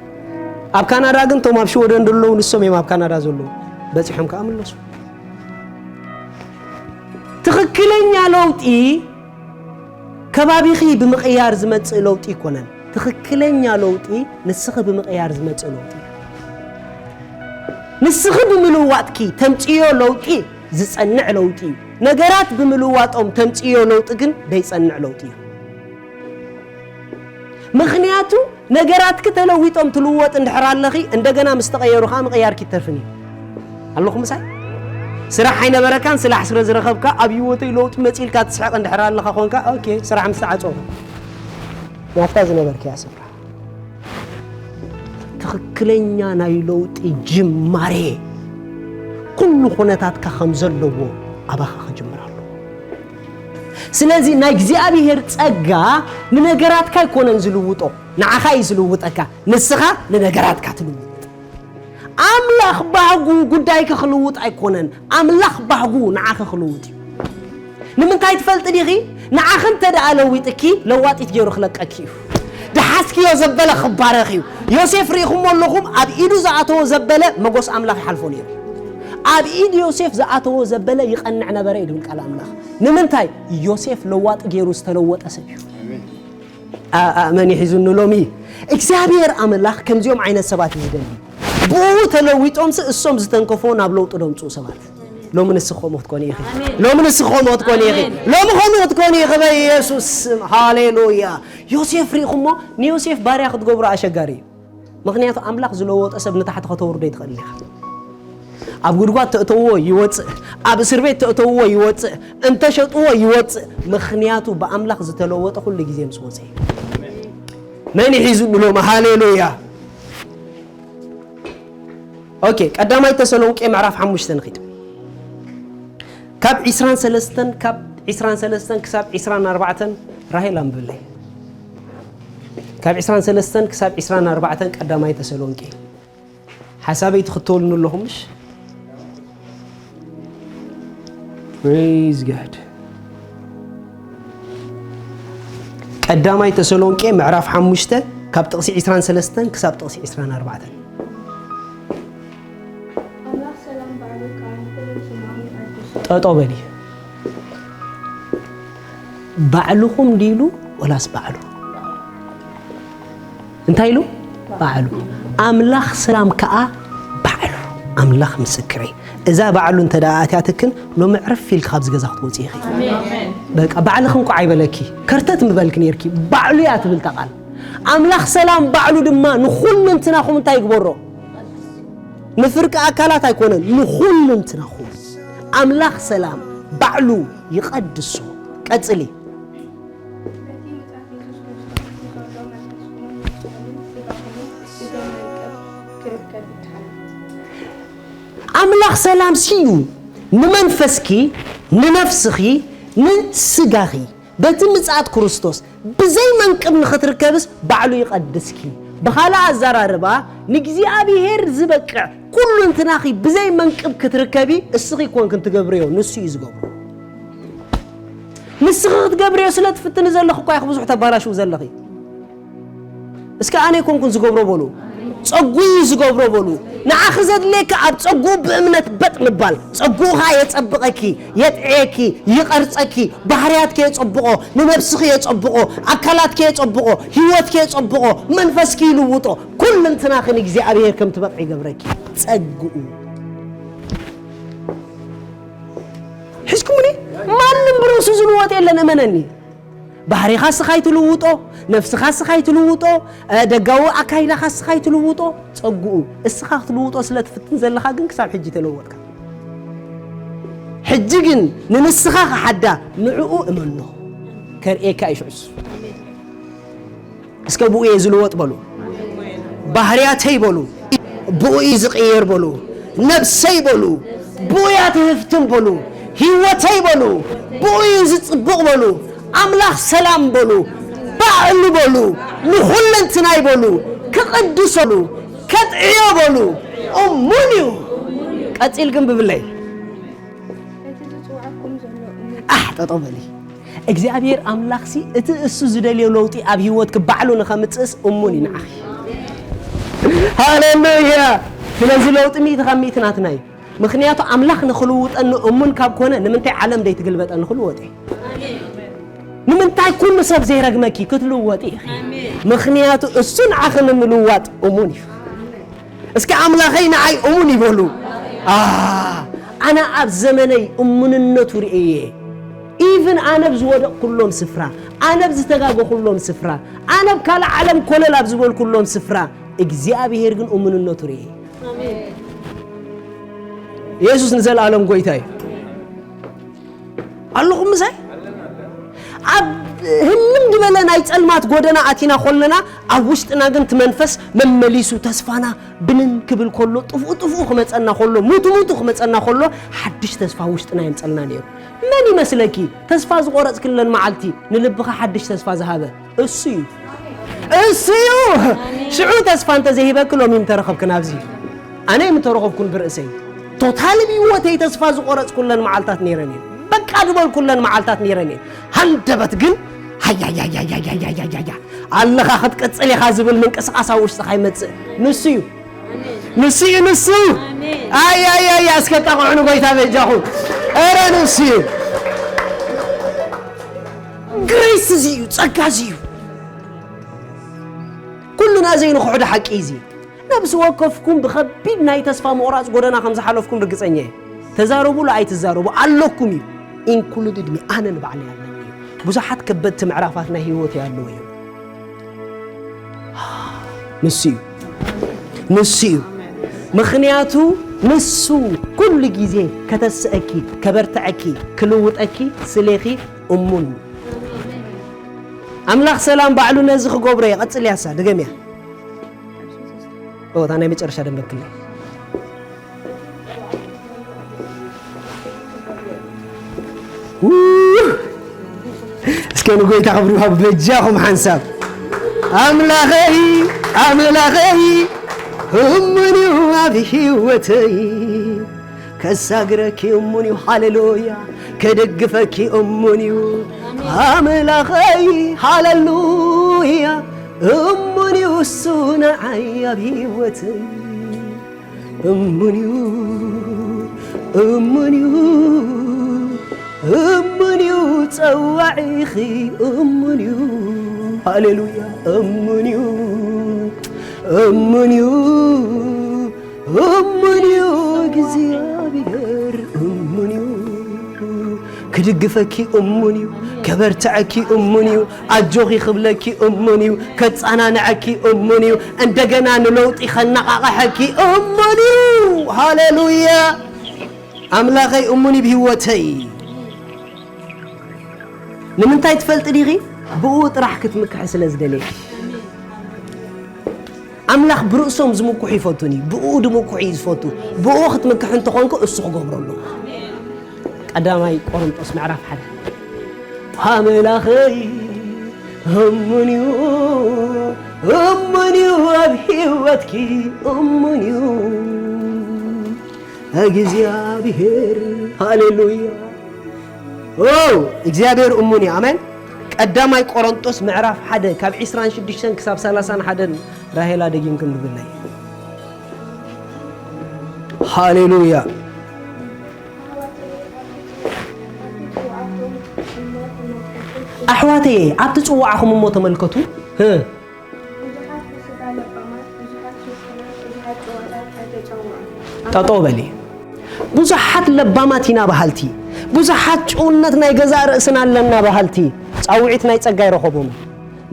ኣብ ካናዳ ግን እቶም ኣብ ሽወደን ዘለዉ ንሶም እዮም ኣብ ካናዳ ዘለዉ። በጺሖም ከኣ ምለሱ። ትኽክለኛ ለውጢ ከባቢኺ ብምቕያር ዝመጽእ ለውጢ ኣይኮነን። ትኽክለኛ ለውጢ ንስኺ ብምቕያር ዝመጽእ ለውጢ እዩ። ንስኺ ብምልዋጥኪ ተምጽዮ ለውጢ ዝጸንዕ ለውጢ እዩ። ነገራት ብምልዋጦም ተምጽዮ ለውጢ ግን ዘይጸንዕ ለውጢ እዩ። ምኽንያቱ ነገራትኪ ተለዊጦም ትልወጥ እንድሕር ኣለኺ፣ እንደገና ምስ ተቐየሩ ኸኣ ምቕያርኪ ይተርፍን እዩ። ኣለኹም ምሳይ? ስራሕ ኣይነበረካን ስራሕ ስለ ዝረኸብካ ኣብ ህይወተይ ለውጢ መጺእልካ ትስሕቕ እንድሕር ኣለኻ ኾንካ፣ ኦኬ፣ ስራሕ ምስ ተዓጸኹ ናብታ ዝነበርክያ ስፍራ። ትኽክለኛ ናይ ለውጢ ጅማሬ ኩሉ ኩነታትካ ከም ዘለዎ ኣባኻ ክጅምር ኣለዎ። ስለዚ ናይ እግዚኣብሔር ጸጋ ንነገራትካ ኣይኮነን ዝልውጦ፣ ንዓኻ እዩ ዝልውጠካ፣ ንስኻ ንነገራትካ ትልውጥ። ኣምላኽ ባህጉ ጉዳይኪ ክልውጥ ኣይኮነን፣ ኣምላኽ ባህጉ ንዓኺ ክልውጥ እዩ። ንምንታይ ትፈልጢ ዲኺ? ንዓኺ እንተ ደኣ ለዊጥኪ፣ ለዋጢት ገይሩ ክለቀኪ እዩ። ድሓዝክዮ ዘበለ ክባረኽ እዩ። ዮሴፍ ርኢኹሞ ኣለኹም፣ ኣብ ኢዱ ዝኣተዎ ዘበለ መጎስ ኣምላኽ ይሓልፎ ነይሩ። ኣብ ኢድ ዮሴፍ ዝኣተዎ ዘበለ ይቐንዕ ነበረ እዩ ዝብል ቃል ኣምላኽ። ንምንታይ? ዮሴፍ ለዋጢ ገይሩ ዝተለወጠ ሰብ እዩ። ኣ-፣ ኣ-፣ መን ይሒዙኒ ሎሚ? እግዚኣብሔር ኣምላኽ ከምዚኦም ዓይነት ሰባት እዩ ዝደሊ። ብኡ ተለዊጦምሲ እሶም ዝተንከፍዎ ናብ ለውጢ ደምፅኡ ሰባት። ሎሚ ንስኺ ከምኡ ክትኮኒ ኢኺ። ሎሚ ንስኺ ከምኡ ክትኮኒ ኢኺ። ሎሚ ከምኡ ክትኮኒ ኢኺ በኢየሱስ ስም። ሃሌሉያ። ዮሴፍ ርኢኹሞ? ንዮሴፍ ባርያ ክትገብሮ ኣሸጋሪ እዩ። ምኽንያቱ ኣምላኽ ዝለወጦ ሰብ ንታሕቲ ከተውርዶ ኣይትኽእልን ኢኻ። ኣብ ጉድጓድ ተእተውዎ ይወፅእ፣ ኣብ እስር ቤት ተእተውዎ ይወፅእ፣ እንተሸጥዎ ይወፅእ። ምኽንያቱ ብኣምላኽ ዝተለወጠ ኩሉ ግዜ ምስ ወፀ እዩ። መን ይሒዙ ብሎም? ሃሌሉያ። ኦኬ፣ ቀዳማይ ተሰሎንቄ ምዕራፍ ሓሙሽተ ንኺድ። ካብ ዒስራን ሰለስተን፣ ካብ ዒስራን ሰለስተን ክሳብ ዒስራን ኣርባዕተን ራሄል ኣንብብለይ። ካብ ዒስራን ሰለስተን ክሳብ ዒስራን ኣርባዕተን ቀዳማይ ተሰሎንቄ። ሓሳበይ ትኽተሉኒ ኣለኹም ምሽ? Praise God። ቀዳማይ ተሰሎንቄ ምዕራፍ ሓሙሽተ ካብ ጥቕሲ ዒስራን ሰለስተን ክሳብ ጥቕሲ ዒስራን ኣርባዕተን። ኣምላኽ ሰላም ባዕሉ ከኣ ንኹሉ ትማሊ ኣድሱ። ጠጠው በሊ። ባዕልኹም ዲሉ ወላስ ባዕሉ? እንታይ ኢሉ? ባዕሉ። ኣምላኽ ሰላም ከኣ ባዕሉ። ኣምላኽ ምስክረይ። እዛ ባዕሉ እንተ ደኣ ኣትያትክን ሎሚ ዕርፍ ኢልኪ ካብዚ ገዛ ክትወፂ ኢኺ። በቃ ባዕልኺ እንኳዕ ኣይበለኪ። ከርተት ምበልኪ ነይርኪ። ባዕሉ እያ ትብል እታ ቃል። ኣምላኽ ሰላም ባዕሉ ድማ ንኹሉ እንትናኹም እንታይ ይግበሮ? ንፍርቂ ኣካላት ኣይኮነን፣ ንኹሉ እንትናኹም። ኣምላኽ ሰላም ባዕሉ ይቐድሶ። ቀጽሊ። በቲ ምጽኣት የሱስ ክርስቶስ ንዘሎ መንፈስኩምን ንስጋኹምን ብዘይ መንቅብ ክርከብ ይከኣል። ኣምላኽ ሰላም ሲዩ ንመንፈስኪ፣ ንነፍስኺ፣ ንስጋኺ በቲ ምጽኣት ክርስቶስ ብዘይ መንቅብ ንኽትርከብስ ባዕሉ ይቐድስኪ። ብኻልእ ኣዘራርባ፣ ንእግዚኣብሄር ዝበቅዕ ኩሉ እንትናኺ ብዘይ መንቅብ ክትርከቢ እስኺ ኮንክን ትገብርዮ፣ ንሱ እዩ ዝገብሮ። ንስኺ ክትገብርዮ ስለ ትፍትኒ ዘለኺ እኳ ኢኺ ብዙሕ ተባላሽው ዘለኺ። እስከ ኣነ ኣይኮንኩን ዝገብሮ በሉ፣ ጸጉኡ እዩ ዝገብሮ በሉ። ንዓኺ ዘድልየኪ ኣብ ጸጉኡ ብእምነት በጥ ምባል። ጸጉኡ ኸኣ የጸብቐኪ፣ የጥዕየኪ፣ ይቐርጸኪ፣ ባህርያትኪ የጸብቖ፣ ንነብስኺ የጸብቖ፣ ኣካላትኪ የጸብቖ፣ ህይወትኪ የጸብቖ፣ መንፈስኪ ይልውጦ። ኩልንትናኺ ንእግዚኣብሔር ከም ትበቕዒ ይገብረኪ። ጸግኡ። ሒዝኩምኒ? ማንም ብርእሱ ዝልወጥ የለን፣ እመነኒ። ባህሪኻ እስኻ ኣይትልውጦ፣ ነፍስኻ እስኻ ኣይትልውጦ፣ እ፣ ደጋዊ ኣካይዳኻ እስኻ ኣይትልውጦ፣ ጸግኡ። እስኻ ክትልውጦ ስለ ትፍትን ዘለኻ ግን ክሳብ ሕጂ ተለወጥካ። ሕጂ ግን ንንስኻ ክሓዳ ንዕኡ እመኖ። ከርእየካ እዩ ሽዑ እሱ። እስከ ብኡ እየ ዝልወጥ በሉ። ባህርያተይ በሉ። ብኡ እዩ ዝቕየር በሉ። ነብሰይ በሉ። ብኡ እያ ትህፍትም በሉ። ህይወተይ በሉ። ብኡ እዩ ዝጽብቕ በሉ። ኣምላኽ ሰላም በሉ። ባዕሉ በሉ። ንኹለንትናይ በሉ። ክቕድሶ በሉ። ከጥዕዮ በሉ። እሙን እዩ። ቀጺል ግን ብብለይ። እቲ ዝጽውዓኩም ዘሎ እምነት። ኣሕ፣ ጠጠው በሊ። እግዚኣብሔር ኣምላኽሲ እቲ እሱ ዝደልዮ ለውጢ ኣብ ህይወትኪ ባዕሉ ንኸምጽእስ እሙን እዩ ንዓኺ። ሃሌሉያ። ስለዚ ለውጢ ሚእቲ ካብ ሚእቲ ናትና እዩ። ምኽንያቱ ኣምላኽ ንኽልውጠኒ እሙን ካብ ኮነ ንምንታይ ዓለም ደይትግልበጠኒ? ክልወጥ እየ። ንምንታይ ኩሉ ሰብ ዘይረግመኪ ክትልወጢ ኢኺ? ምኽንያቱ እሱ ንዓኺ ንምልዋጥ እሙን እዩ። እስኪ ኣምላኸይ ንዓይ እሙን ይበሉ። ኣ፣ ኣነ ኣብ ዘመነይ እሙንነቱ ርእየ። ኢቭን ኣነ ኣብ ዝወደቕኩሎም ስፍራ፣ ኣነ ኣብ ዝተጋገኹሎም ስፍራ፣ ኣነ ኣብ ካልእ ዓለም ኮለል ኣብ ዝበልኩሎም ስፍራ፣ እግዚኣብሔር ግን እሙንነቱ ርእየ። ኣሜን። የሱስ ንዘለኣለም ጎይታ እዩ። ኣለኹም ምሳይ? ኣብ ህልም ዝበለ ናይ ጸልማት ጎደና ኣቲና ኮለና፣ ኣብ ውሽጥና ግን እቲ መንፈስ መመሊሱ ተስፋና ብንን ክብል ኮሎ፣ ጥፍኡ ጥፍኡ ክመጸና ኮሎ፣ ሙቱ ሙቱ ክመጸና ኮሎ፣ ሓድሽ ተስፋ ውሽጥና የምጸልና ነይሩ። መን ይመስለኪ? ተስፋ ዝቆረጽክለን መዓልቲ ንልብኻ ሓድሽ ተስፋ ዝሃበ እሱ እዩ። እሱ እዩ። ሽዑ ተስፋ እንተ ዘይሂበኪ ሎሚ ምተረኸብክን ኣብዚ። ኣነ ምተረኸብኩን ብርእሰይ። ቶታሊ ብህይወተይ ተስፋ ዝቆረጽኩለን መዓልታት ነይረን እየን። በቃ ዝበልኩለን መዓልታት ነይረን እየን። ሃንደበት ግን ሃያያያያያያያያ ኣለኻ ክትቅጽል ኢኻ ዝብል ምንቅስቃስ ኣብ ውሽጥኻ ይመጽእ። ንሱ እዩ። ንሱ እዩ፣ ንሱ። ኣሜን። ኣይ፣ ኣይ፣ ኣይ፣ ኣስከጣቕዑ ንጎይታ በጃኹም። ኧረ ንሱ እዩ። ግሬስ እዚ እዩ፣ ጸጋ እዚ እዩ። ኩልና ዘይንኽሕዶ ሓቂ እዚ። እና ነብሲ ወከፍኩም ብኸቢድ ናይ ተስፋ ምቑራጽ ጎደና ከም ዝሓለፍኩም ርግጸኛ እየ። ተዛረቡሉ ኣይትዛረቡ ኣለኩም እዩ። ኢንክሉድድ ሚ፣ ኣነ ንባዕለይ ኣለኒ እዩ። ብዙሓት ከበድቲ ምዕራፋት ናይ ህይወት ኣለዉ እዮም። ንሱ እዩ። ንሱ እዩ። ምኽንያቱ ንሱ ኩሉ ግዜ ከተስአኪ፣ ከበርትዐኪ፣ ክልውጠኪ ስሌኺ እሙን እዩ። ኣምላኽ ሰላም ባዕሉ ነዚ ክገብሮ እዩ። ቀጽልያ እሳ፣ ድገምያ። ኦ፣ እታ ናይ መጨረሻ ደንበክለይ። ው! እስከ ንጎይታ ክብሪ ሃቡ በጃኹም ሓንሳብ። ኣምላኸይ፣ ኣምላኸይ፣ እሙን እዩ ኣብ ህይወተይ። ከሳግረኪ እሙን እዩ፣ ሃሌሉያ። ከደግፈኪ እሙን እዩ፣ ኣምላኸይ፣ ሃሌሉያ። እሙን እዩ እሱ ንዓይ ኣብ ህይወተይ። እሙን እዩ፣ እሙን እዩ፣ እሙን እዩ ጸዋዒኺ፣ እሙን እዩ። ሃሌሉያ። እሙን እዩ፣ እሙን እዩ፣ እሙን እዩ እግዚኣብሔር፣ እሙን እዩ። ክድግፈኪ እሙን እዩ፣ ከበርትዐኪ እሙን እዩ፣ ኣጆኺ ክብለኪ እሙን እዩ፣ ከጸናንዐኪ እሙን እዩ፣ እንደገና ንለውጢ ከነቓቕሐኪ እሙን እዩ። ሃሌሉያ። ኣምላኸይ እሙን እዩ ብህይወተይ። ንምንታይ ትፈልጢ ዲኺ? ብኡ ጥራሕ ክትምክሒ ስለ ዝደለየ። ኣምላኽ ብርእሶም ዝምክሑ ይፈቱን እዩ። ብኡ ድምክሑ እዩ ዝፈቱ። ብኡ ክትምክሒ እንተኾንኩ እሱ ክገብረሉ። ቀዳማይ ቆሮንጦስ ምዕራፍ ሓደ። ኣምላኸይ እሙን እዩ፣ እሙን እዩ ኣብ ህይወትኪ እሙን እዩ እግዚኣብሔር። ሃሌሉያ። ኦ፣ እግዚኣብሔር እሙን እዩ። ኣሜን። ቀዳማይ ቆሮንጦስ ምዕራፍ ሓደ ካብ ዕስራን ሽዱሽተን ክሳብ ሰላሳን ሓደን ራሄላ ደጊም ክንብብለይ። ሃሌሉያ። ኣሕዋተየ፣ ኣብቲ ጽዋዕኹም እሞ ተመልከቱ። ህ። ብዙሓት ብስጋ ለባማት፣ ብዙሓት ሽፉናት፣ ብዙሓት ጭዋታት ኣይተጸውዑን። ጠጠው በሊ። ብዙሓት ለባማት ኢና በሃልቲ፣ ብዙሓት ጭውነት ናይ ገዛእ ርእስና ኣለና በሃልቲ፣ ጻውዒት ናይ ጸጋ ይረኸቦም።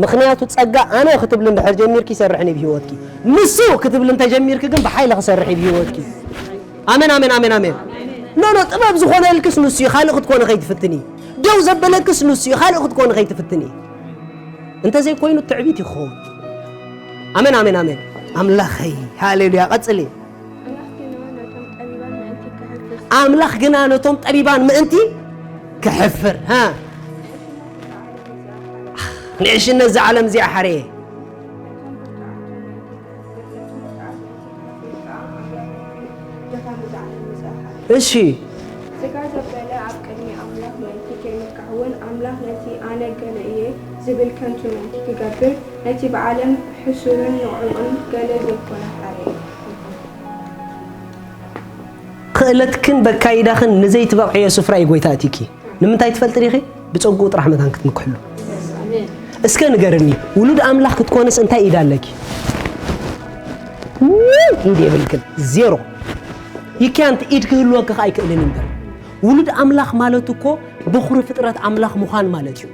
ምኽንያቱ ጸጋ ኣነ ክትብሊ እንድሕር ጀሚርኪ ይሰርሕን እዩ ብህይወትኪ። ንሱ ክትብሊ እንተጀሚርኪ ግን ብሓይሊ ክሰርሕ እዩ ብህይወትኪ። ኣሜን፣ ኣሜን፣ ኣሜን፣ ኣሜን። ኖ፣ ኖ፣ ጥበብ ዝኾነልክስ ንሱ እዩ፣ ካልእ ክትኮኒ ከይትፍትኒ። ደው ዘበለክስ ንሱ እዩ፣ ካልእ ክትኮኒ ከይትፍትኒ። እንተዘይኮይኑ ትዕቢት ይኸውን። ኣሜን፣ ኣሜን፣ ኣሜን። ኣምላኸይ፣ ሃሌሉያ። ቀጽሊ። ኣምላኽ ግና ነቶም ጠቢባን ምእንቲ ከሕፍር። ኣምላኽ ግና ነቶም ጠቢባን ምእንቲ ከሕፍር። ሃ። ንዕሽነት እዛ ዓለም እዚኣ ሓረየ። እሺ። ስጋ ዘበለ ኣብ ቅድሚ ኣምላኽ ምእንቲ ከይምካሕውን፣ ኣምላኽ ነቲ ኣነ ገለ እየ ዝብል ከንቱ ምእንቲ ክገብር፣ ነቲ ብዓለም ሕሱርን ንቑዕን ገለ ዘይኮነ ሓረየ። ክእለትክን በካይዳኽን ንዘይትበቕዕዮ ስፍራ እዩ ጎይታ ኣእቲኪ። ንምንታይ ትፈልጢ ዲኺ? ብጸግኡ ጥራሕ መታን ክትምክሕሉ። እስከ ንገርኒ፣ ውሉድ ኣምላኽ ክትኮንስ እንታይ ኢድ ኣለኪ? ውይ፣ ኢድ የብልክን። ዜሮ። You can't፣ ኢድ ክህልወኪ ከኣ ኣይክእልን እምበር። ውሉድ ኣምላኽ ማለት እኮ በኹሪ ፍጥረት ኣምላኽ ምዃን ማለት እዩ።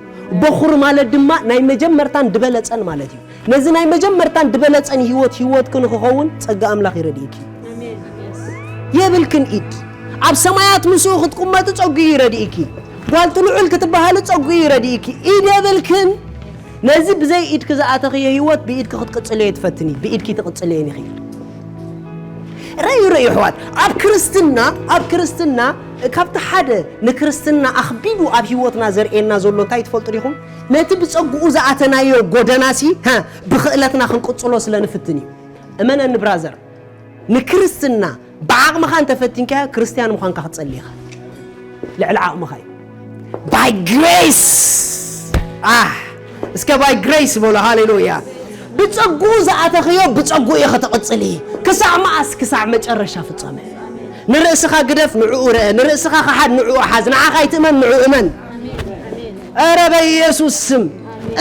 በኹሪ ማለት ድማ ናይ መጀመርታን ድበለጸን ማለት እዩ። ነዚ ናይ መጀመርታን ድበለጸን ህይወት፣ ህይወትኪ ንክኸውን ጸጋ ኣምላኽ ይረድእኪ። የብልክን ኢድ። ኣብ ሰማያት ምስኡ ክትቅመጢ ጸጉኡ ይረድእኪ። ጓል ትልዑል ክትበሃሊ ጸጉኡ ይረድእኪ። ኢድ የብልክን። ነዚ ብዘይ ኢድኪ ዝኣተኽዮ ህይወት ብኢድኪ ክትቅጽልዮ ትፈትኒ። ብኢድኪ ትቅጽልየን ኢኺ። ረዩ፣ ረዩ ኣሕዋት፣ ኣብ ክርስትና፣ ኣብ ክርስትና ካብቲ ሓደ ንክርስትና ኣኽቢዱ ኣብ ህይወትና ዘርእየና ዘሎ እንታይ ትፈልጡ ዲኹም? ነቲ ብጸግኡ ዝኣተናዮ ጎደናሲ፣ ሃ፣ ብኽእለትና ክንቅጽሎ ስለ ንፍትን እዩ። እመነኒ ብራዘር፣ ንክርስትና ብዓቕምኻ እንተፈቲንካዮ፣ ክርስትያን ምዃንካ ክትጸሊ ኢኻ። ልዕሊ ዓቕምኻ እዩ። By grace። ኣህ፣ እስከ by grace በሎ። ሃሌሉያ። ብጸግኡ ዝኣተኽዮ ብጸግኡ ኢኻ ትቕጽሊ። ክሳዕ መኣስ? ክሳዕ መጨረሻ ፍጻመ። ንርእስኻ ግደፍ፣ ንዕኡ ርአ። ንርእስኻ ክሓድ፣ ንዕኡ ሓዝ። ንዓኻ ኣይትእመን፣ ንዕኡ እመን። ኧረ በኢየሱስ ስም።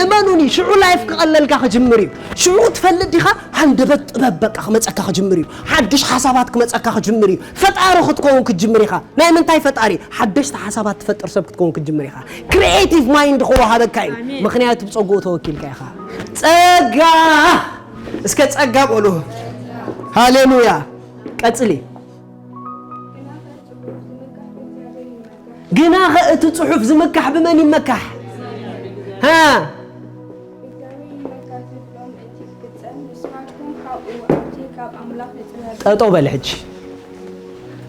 እመኑኒ፣ ሽዑ ላይፍ ክቐለልካ ክጅምር እዩ። ሽዑ ክትፈልጥ ዲኻ? ሃንደበት ጥበብ በቃ ክመጸካ ክጅምር እዩ። ሓድሽ ሓሳባት ክመጸካ ክጅምር እዩ። ፈጣሪ ክትከውን ክትጅምር ኢኻ። ናይ ምንታይ ፈጣሪ? ሓደሽቲ ሓሳባት ትፈጥር ሰብ ክትከውን ክትጅምር ኢኻ። ክሪኤቲቭ ማይንድ ክወሃበካ እዩ። ኣሜን። ምኽንያቱ ብጸግኡ ተወኪልካ ኢኻ። ጸጋ! እስከ ጸጋ በሉ። ሃሌሉያ። ቀጽሊ። ግናኸ እቲ ጽሑፍ ዝምካሕ ብመን ይመካሕ? ሃ? ጠጠው በል ሕጂ።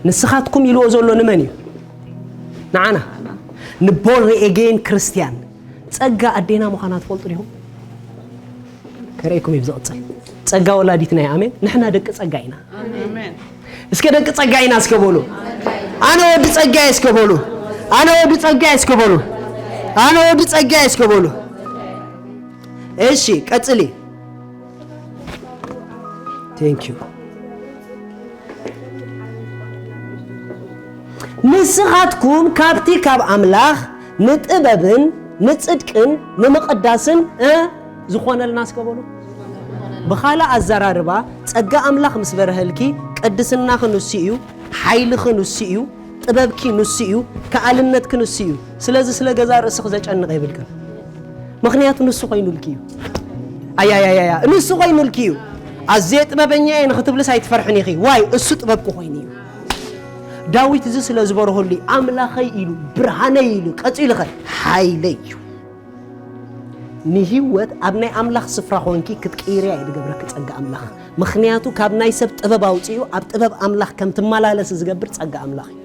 ንስኻትኩም ኢልዎ ዘሎ ንመን እዩ? ንዓና። ንቦርን ኤጌን ክርስቲያን ጸጋ ኣዴና ምዃና ትፈልጡ ዲኹም? ከርእየኩም እዩ ብዝቕጽል። ጸጋ ወላዲትና እያ። ኣሜን። ንሕና ደቂ ጸጋ ኢና። ኣሜን። እስከ ደቂ ጸጋ ኢና እስከ በሉ። ኣነ ወዲ ጸጋ እየ እስከ በሉ። ኣነ ወዲ ጸጋ እየ እስከ በሉ። ኣነ ወዲ ጸጋ እየ እስከ በሉ። እሺ፣ ቀጽሊ። Thank you። ንስኻትኩም ካብቲ ካብ ኣምላኽ ንጥበብን ንጽድቅን ንምቕዳስን፣ እ፣ ዝኾነልና እስከ በሉ። ብኻልእ ኣዘራርባ፣ ጸጋ ኣምላኽ ምስ በርሀልኪ፣ ቅድስናኺ ንሱ እዩ፣ ሓይልኺ ንሱ እዩ፣ ጥበብኪ ንሱ እዩ፣ ከኣልነትኪ ንሱ እዩ። ስለዚ ስለ ገዛእ ርእስኺ ዘጨንቕ የብልክን። ምኽንያቱ ንሱ ኮይኑልኪ እዩ። ኣያያያያ፣ ንሱ ኮይኑልኪ እዩ። ኣዝየ ጥበበኛ እየ ንኽትብልስ ኣይትፈርሕን ኢኺ። ዋይ፣ እሱ ጥበብኪ ኮይኑ እዩ። ዳዊት እዚ ስለ ዝበርሆሉ እዩ፣ ኣምላኸይ ኢሉ፣ ብርሃነይ ኢሉ፣ ቀጺሉ ኸ ሓይለይ እዩ። ንህይወት ኣብ ናይ ኣምላኽ ስፍራ ኾንኪ ክትቅይርያ እዩ ዝገብረኪ ጸጋ ኣምላኽ። ምኽንያቱ ካብ ናይ ሰብ ጥበብ ኣውጺኡ ኣብ ጥበብ ኣምላኽ ከም ትመላለስ ዝገብር ጸጋ ኣምላኽ እዩ።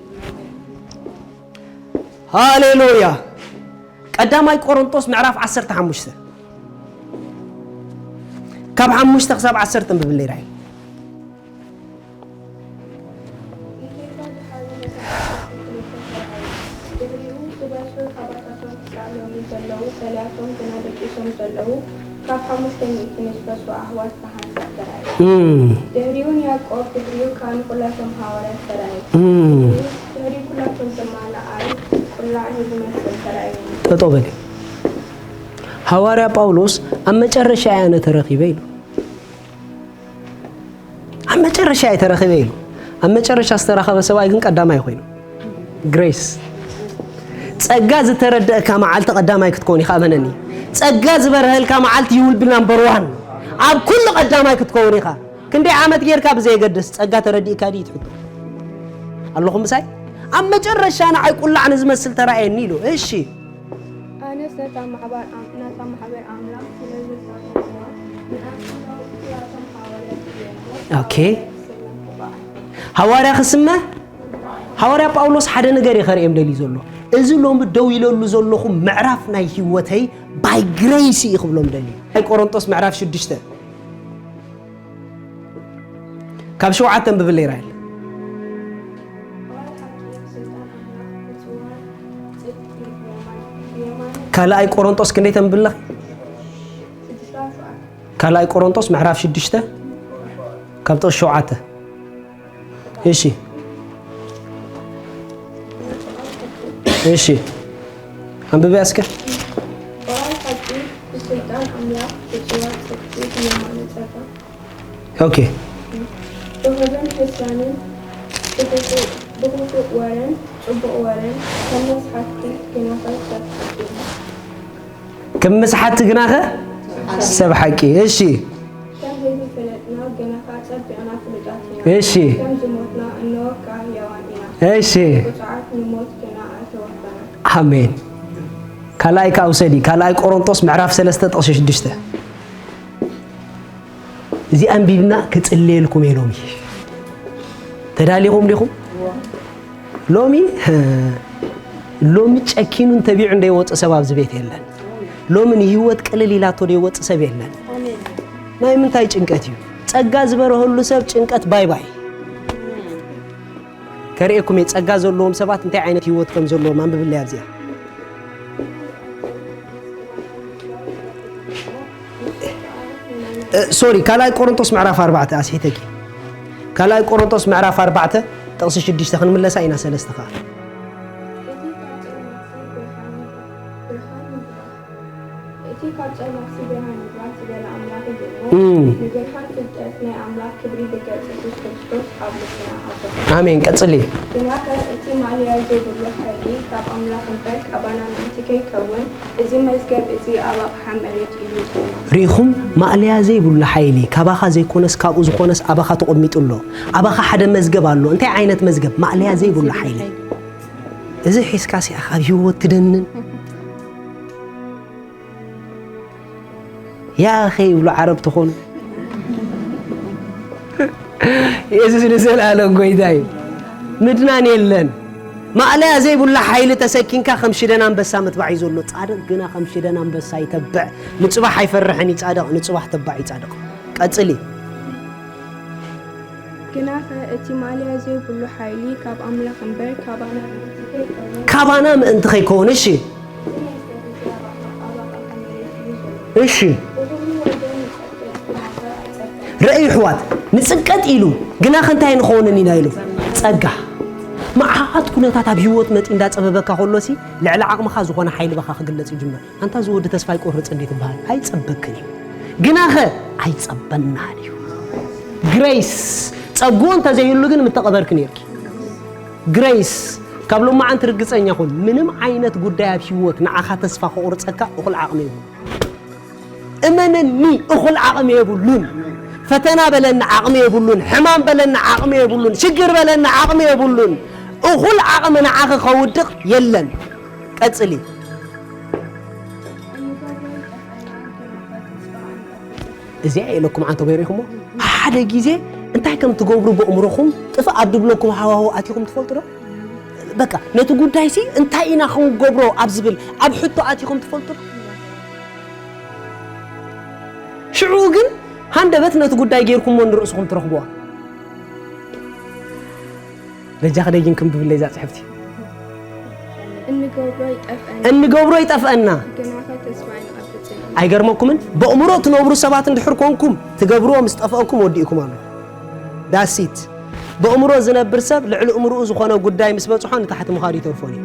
ሃሌሉያ። ቀዳማይ ቆሮንቶስ ምዕራፍ ዓሰርተ ሓሙሽተ፣ ካብ ሓሙሽተ ክሳብ ዓሰርተ እንብብል ነይራ እየ። ንጌታ ደሓሩ ነቶም ዓሰርተ ክልተ ሰብኣይ፣ ድሕሪኡ ዝበዝሑ ካባታቶም ክሳዕ ሎሚ ዘለዉ፣ ገሊኣቶም ግና ደቂሶም ዘለዉ፣ ካብ ሓሙሽተ ሚእቲ ንዝበዝሑ ኣሕዋት ብሓንሳእ ተራእዩ። እም። ድሕሪኡ ንያዕቆብ፣ ድሕሪኡ ከኣ ንኹላቶም ሃዋርያት ተራእዩ። እም። ድሕሪ ኩላቶም ድማ ንኣይ ቁላዕ ንዝመስል ተራእዩኒ። ጠጠው በሊ። ሃዋርያ ጳውሎስ ኣብ መጨረሻ እየ ኣነ ተረኺበ ኢሉ። ኣብ መጨረሻ እየ ተረኺበ ኢሉ። ኣብ መጨረሻ ዝተረኸበ ሰብኣይ ግን ቀዳማይ ኮይኑ። ግሬስ። ጸጋ ዝተረደእካ መዓልቲ ቀዳማይ ክትከውን ኢኻ፣ እመነኒ። ጸጋ ዝበርሀልካ መዓልቲ you will be number one። ኣብ ኩሉ ቀዳማይ ክትከውን ኢኻ። ክንደይ ዓመት ጌርካ ብዘየገድስ፣ ጸጋ ተረዲእካ ድዩ ትሕቶ? ኣለኹም ምሳይ? ኣብ መጨረሻ ንዓይ ቁላዕ ንዝመስል ተራእየኒ ኢሉ። እሺ። ኣነስ ነታ ማሕበር ኣም-፣ ነታ ማሕበር ኣምላኽ ስለ ዘሳተፍዋ፣ ንኣቶም ሃዋርያት እየ እሞ፣ ኦኬ። ሃዋርያ ክስመ? ሃዋርያ ጳውሎስ ሓደ ነገር እዩ ከርእዮም ደልዩ ዘሎ። እዚ ሎሚ ደው ኢለሉ ዘለኹ ምዕራፍ ናይ ህይወተይ by grace እዩ ክብሎም ደልዩ። ናይ ቆሮንቶስ ምዕራፍ ሽዱሽተ ካብ ሸውዓተ እንብብል ነይራ ኢለ። ካልኣይ ቆሮንጦስ ክንደይ ተንብብል ኣለኺ? ካልኣይ ቆሮንጦስ ምዕራፍ ሽዱሽተ ካብ ጥቕሲ ሸውዓተ። እሺ። እሺ። ኣንብብያ እስከ። በዓል ሓቂ ብስልጣን ኣምላኽ ብጽዋ ጽድቂ ብየማነ ጸጋም ኦኬ። ብኽብርን ሕስራንን ብኽፉእ፣ ብኽፉእ ወረን ጽቡቕ ወረን ከም መስሓትኩም ግናኸ ሰብ ሓቂ። ከም መስሓቲ ግናኸ ሰብ ሓቂ። እሺ። ከም ዘይተፈለጥና ግናኸ ጸቢቕና ፍሉጣት ኢና። እሺ። ከም ዝሞትና እንሆ ከኣ ሕያዋን ኢና። እሺ። ብቕጹዓት ንሞት ግና ኣይተወፈናን። ኣሜን። ካልኣይ ከኣ ውሰዲ። ካልኣይ ቆሮንጦስ ምዕራፍ ሰለስተ ጥቕሲ ሽዱሽተ። እዚ ኣንቢብና ክጽልየልኩም እየ ሎሚ። ተዳሊኹም ዲኹም? ሎሚ፣ ሎሚ ጨኪኑን ተቢዑን ዘይወጽእ ሰብ ኣብዚ ቤት የለን። ሎሚ ንህይወት ቅልል ኢላቶ ዘይወጽእ ሰብ የለን። ናይ ምንታይ ጭንቀት እዩ? ጸጋ ዝበርሀሉ ሰብ ጭንቀት ባይ ባይ። ከርእየኩም እየ ጸጋ ዘለዎም ሰባት እንታይ ዓይነት ህይወት ከም ዘለዎም። ኣንብብለይ ኣብዚኣ። እ፣ ሶሪ፣ ካልኣይ ቆሮንቶስ ምዕራፍ ኣርባዕተ ኣስሒተኪ። ካልኣይ ቆሮንቶስ ምዕራፍ ኣርባዕተ ጥቕሲ ሽዱሽተ ክንምለሳ ኢና ሰለስተ ከኣ። እቲ ካብ ጸልማትሲ ብርሃን ይውጣ፣ ብርሃን ይውጣ። እቲ ካብ ጸልማትሲ ብርሃን ንብራት ዝበለ ኣምላኽ እዩ እሞ፣ እም። ንብርሃን ፍልጠት ናይ ኣምላኽ ክብሪ ብገጽ የሱስ ክርስቶስ ኣብ ልብና ኣበርሃ። ኣሜን። ቀጽሊ። ግናኸ እቲ ማእለያ ዘይብሉ ሓይሊ ካብ ኣምላኽ እምበር ካባና ምእንቲ ከይከውን፣ እዚ መዝገብ እዚ ኣብ ኣቕሓ መሬት እዩ ጸኒሑ። ርኢኹም፣ ማእለያ ዘይብሉ ሓይሊ ካባኻ ዘይኮነስ ካብኡ ዝኾነስ ኣባኻ ተቐሚጡ ኣሎ። ኣባኻ ሓደ መዝገብ ኣሎ። እንታይ ዓይነት መዝገብ? ማእለያ ዘይብሉ ሓይሊ። እዚ ሒዝካ ሲኣኻ ኣብ ህይወት ትደንን። ያኸ ይብሉ ዓረብ ትኾኑ። የሱስ ንዘለኣለም ጎይታ እዩ። ምድናን የለን። ማእለያ ዘይብላ ሓይሊ ተሰኪንካ ከም ሽደን ኣንበሳ ምትባዕ እዩ ዘሎ። ጻድቕ ግና ከም ሽደን ኣንበሳ ይተብዕ። ንጽባሕ ኣይፈርሕን እዩ ጻድቕ፣ ንጽባሕ ተባዕ እዩ ጻድቕ። ቀጽሊ። ግናኸ እቲ ማእለያ ዘይብሉ ሓይሊ ካብ ኣምላኽ እምበር ካባና ምእንቲ ከይከውን፣ ካባና ምእንቲ ከይከውን፣ እሺ፣ እዚ መዝገብ እዚ ኣብ ኣቕሓ መሬት እዩ ዘሎ። እሺ። ብኹሉ ወገን ንጸቅጥ ግናኸ ኣይጸቅጥን። ረእዩ ኣሕዋት፣ ንጽቀጥ ኢሉ ግናኸ እንታይ ንኸውንን ኢና ኢሉ? ጸጋ። መዓት ኩነታት ኣብ ህይወት መጺኡ እንዳጸበበካ ከሎሲ ልዕሊ ዓቕምኻ ዝኾነ ሓይሊ በኻ ክግለጽ ይጅምር። ኣንታ እዚ ወዲ ተስፋ ኣይቆርጽ እንዴ ትበሃል? ኣይጸበክን እዩ። ግናኸ ኣይጸበናን እዩ። ግሬስ ጸግኡ እንተዘይህሉ ግን ምተቐበርክ ነርኪ። ግሬስ ካብ ሎማዓንቲ ርግጸኛ ኩን። ምንም ዓይነት ጉዳይ ኣብ ህይወት ንዓኻ ተስፋ ከቑርጸካ እኹል ዓቕሚ የብሉን። እመነኒ፣ እኹል ዓቕሚ የብሉን። ፈተና በለኒ ዓቕሚ የብሉን። ሕማም በለኒ ዓቕሚ የብሉን። ሽግር በለኒ ዓቕሚ የብሉን። እኹል ዓቕሚ ንዓኺ ከውድቕ የለን። ቀጽሊ። እዚኣ ኢለኩም ዓንቶ በይሪኹሞ ሓደ ግዜ እንታይ ከም ትገብሩ በእምሮኹም ጥፍእ ኣብ ድብለኩም ሃዋሁ ኣቲኹም ትፈልጡ ዶ? በቃ ነቲ ጉዳይሲ እንታይ ኢና ክንገብሮ ኣብ ዝብል ኣብ ሕቶ ኣቲኹም ትፈልጡ ዶ? ሽዑ ግን ሃንደበት ነቲ ጉዳይ ጌርኩሞ ንርእስኹም ትረኽብዋ። በጃኺ ደጊም ክንብብለይ እዛ ጽሕፍቲ። እንገብሮ ይጠፍአና። እንገብሮ ይጠፍአና። ግናኸ ተስፋ ኣይንቐርጽን። ኣይገርመኩምን? በእምሮ ትነብሩ ሰባት እንድሕር ኮንኩም ትገብርዎ ምስ ጠፍአኩም ወዲእኩም ኣሎ። ዳሲት በእምሮ ዝነብር ሰብ ልዕሊ እምርኡ ዝኾነ ጉዳይ ምስ በጽሖ ንታሕቲ ምኻዱ ይተርፎን እዩ።